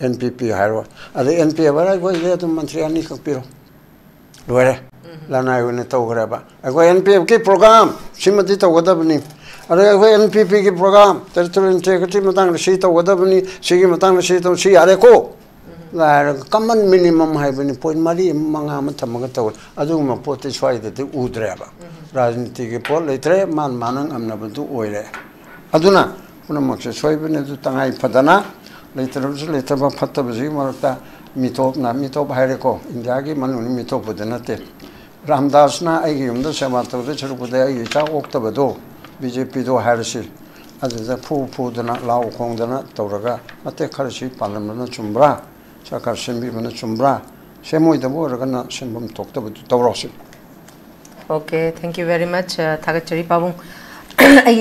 ꯑꯦꯟ ꯄꯤ ꯄꯤ ꯍꯥꯏꯔꯣ, ꯑꯗꯩ ꯑꯦꯟ ꯄꯤ ꯑꯦꯐ ꯍꯥꯏꯔ ꯑꯩꯈꯣꯏꯁꯦ ꯑꯗꯨꯝ ꯃꯟꯇ꯭ꯔꯤ ꯑꯅꯤꯈꯛ ꯄꯤꯔꯣ, ꯂꯣꯏꯔꯦ"꯫ ꯂꯅꯥꯏ ꯑꯣꯏꯅ ꯇꯧꯈ꯭ꯔꯦꯕ꯫ ꯑꯩꯈꯣꯏ ꯑꯦꯟ ꯄꯤ ꯑꯦꯐꯀꯤ ꯄ꯭ꯔꯣꯒ꯭ꯔꯥꯝ ꯁꯤꯃꯗꯤ ꯇꯧꯒꯗꯕꯅꯤ, ꯑꯗꯩ ꯑꯩꯈꯣꯏ ꯑꯦꯟ ꯄꯤ ꯄꯤꯒꯤ ꯄ꯭ꯔꯣꯒ꯭ꯔꯥꯝ, ꯇꯦꯔꯤꯇꯣꯔꯤꯌꯦꯜ ꯏꯟꯇꯦꯒ꯭ꯔꯤꯇꯤ ꯃꯇꯥꯡꯗ ꯁꯤ ꯇꯧꯒꯗꯕꯅꯤ, ꯁꯤꯒꯤ ꯃꯇꯥꯡꯗ ꯁꯤ ꯇꯧ, ꯁꯤ ꯌꯥꯔꯦꯀꯣ꯫ ꯂꯥꯏꯔꯒ ꯀꯃꯟ ꯃꯤꯅꯤꯃꯝ ꯍꯥꯏꯕꯅꯤ, ꯄꯣꯏꯟ ꯃꯔꯤ ꯑꯃ, ꯃꯉꯥ ꯑꯃ ꯊꯝꯃꯒ ꯇꯧꯔꯦ꯫ ꯑꯗꯨꯒꯨꯝꯕ ꯄꯣꯠꯇꯤ ꯁ꯭ꯋꯥꯏꯗꯗꯤ ꯎꯗ꯭ꯔꯦꯕ꯫ ꯔꯥꯖꯅꯤꯇꯤꯒꯤ ꯄꯣꯠ ꯂꯩꯇ꯭ꯔꯦ, ꯃꯥꯅ ꯃꯥꯅ ꯉꯝꯅꯕꯗꯨ ꯑꯣꯏꯔꯦ꯫ ꯑꯗꯨꯅ ꯄꯨꯝꯅꯃꯛꯁꯦ ꯁꯣꯏꯕꯅꯤ꯫ ꯑꯗꯨ ꯇꯉꯥꯏ ꯐꯗꯅ, ꯂꯩꯇ꯭ꯔꯕꯁꯨ ꯂꯩꯇꯕ ꯐꯠꯇꯕꯁꯤꯒꯤ ꯃꯔꯛꯇ ꯃꯤꯇꯣꯞꯅ, ꯃꯤꯇꯣꯞ ꯍꯥꯏꯔꯦꯀꯣ, ꯏꯟꯗꯤꯌꯥꯒꯤ ꯃꯅꯨꯡꯗ ꯃꯤꯇꯣꯞꯄꯨꯗꯤ ꯅꯠꯇꯦ, ꯔꯥꯝꯗꯥꯁꯅ ꯑꯩꯒꯤ ꯌꯨꯝꯗ ꯁꯦꯕꯥ ꯇꯧꯗꯣꯏ ꯁꯔꯨꯛꯄꯨꯗꯤ ꯑꯩꯒꯤ ꯏꯆꯥ ꯑꯣꯛꯇꯕꯗꯣ, ꯕꯤ ꯖꯦ ꯄꯤꯗꯣ ꯍꯥꯏꯔꯁꯤ, ꯑꯗꯨꯗ ꯐꯨ ꯐꯨꯗꯅ, ꯂꯥꯎ ꯈꯣꯡꯗꯅ ꯇꯧꯔꯒ ꯃꯇꯦꯛ ꯈꯔꯁꯤ ꯄꯥꯜꯂꯝꯕꯅ ꯆꯨꯝꯕ꯭ꯔꯥ? ꯁꯔꯀꯥꯔ ꯁꯦꯝꯕꯤꯕꯅ ꯆꯨꯝꯕ꯭ꯔꯥ? ꯁꯦꯝꯃꯣꯏꯗꯕ ꯑꯣꯏꯔꯒꯅ ꯁꯦꯝꯐꯝ ꯊꯣꯛꯇꯕꯗꯨ ꯇꯧꯔꯣ ꯁꯤꯅꯤ꯫ Okay, thank you very much. ꯑ, ꯊꯥꯒꯠꯆꯔꯤ ꯄꯥꯕꯨꯡ꯫ ꯑꯩꯒꯤ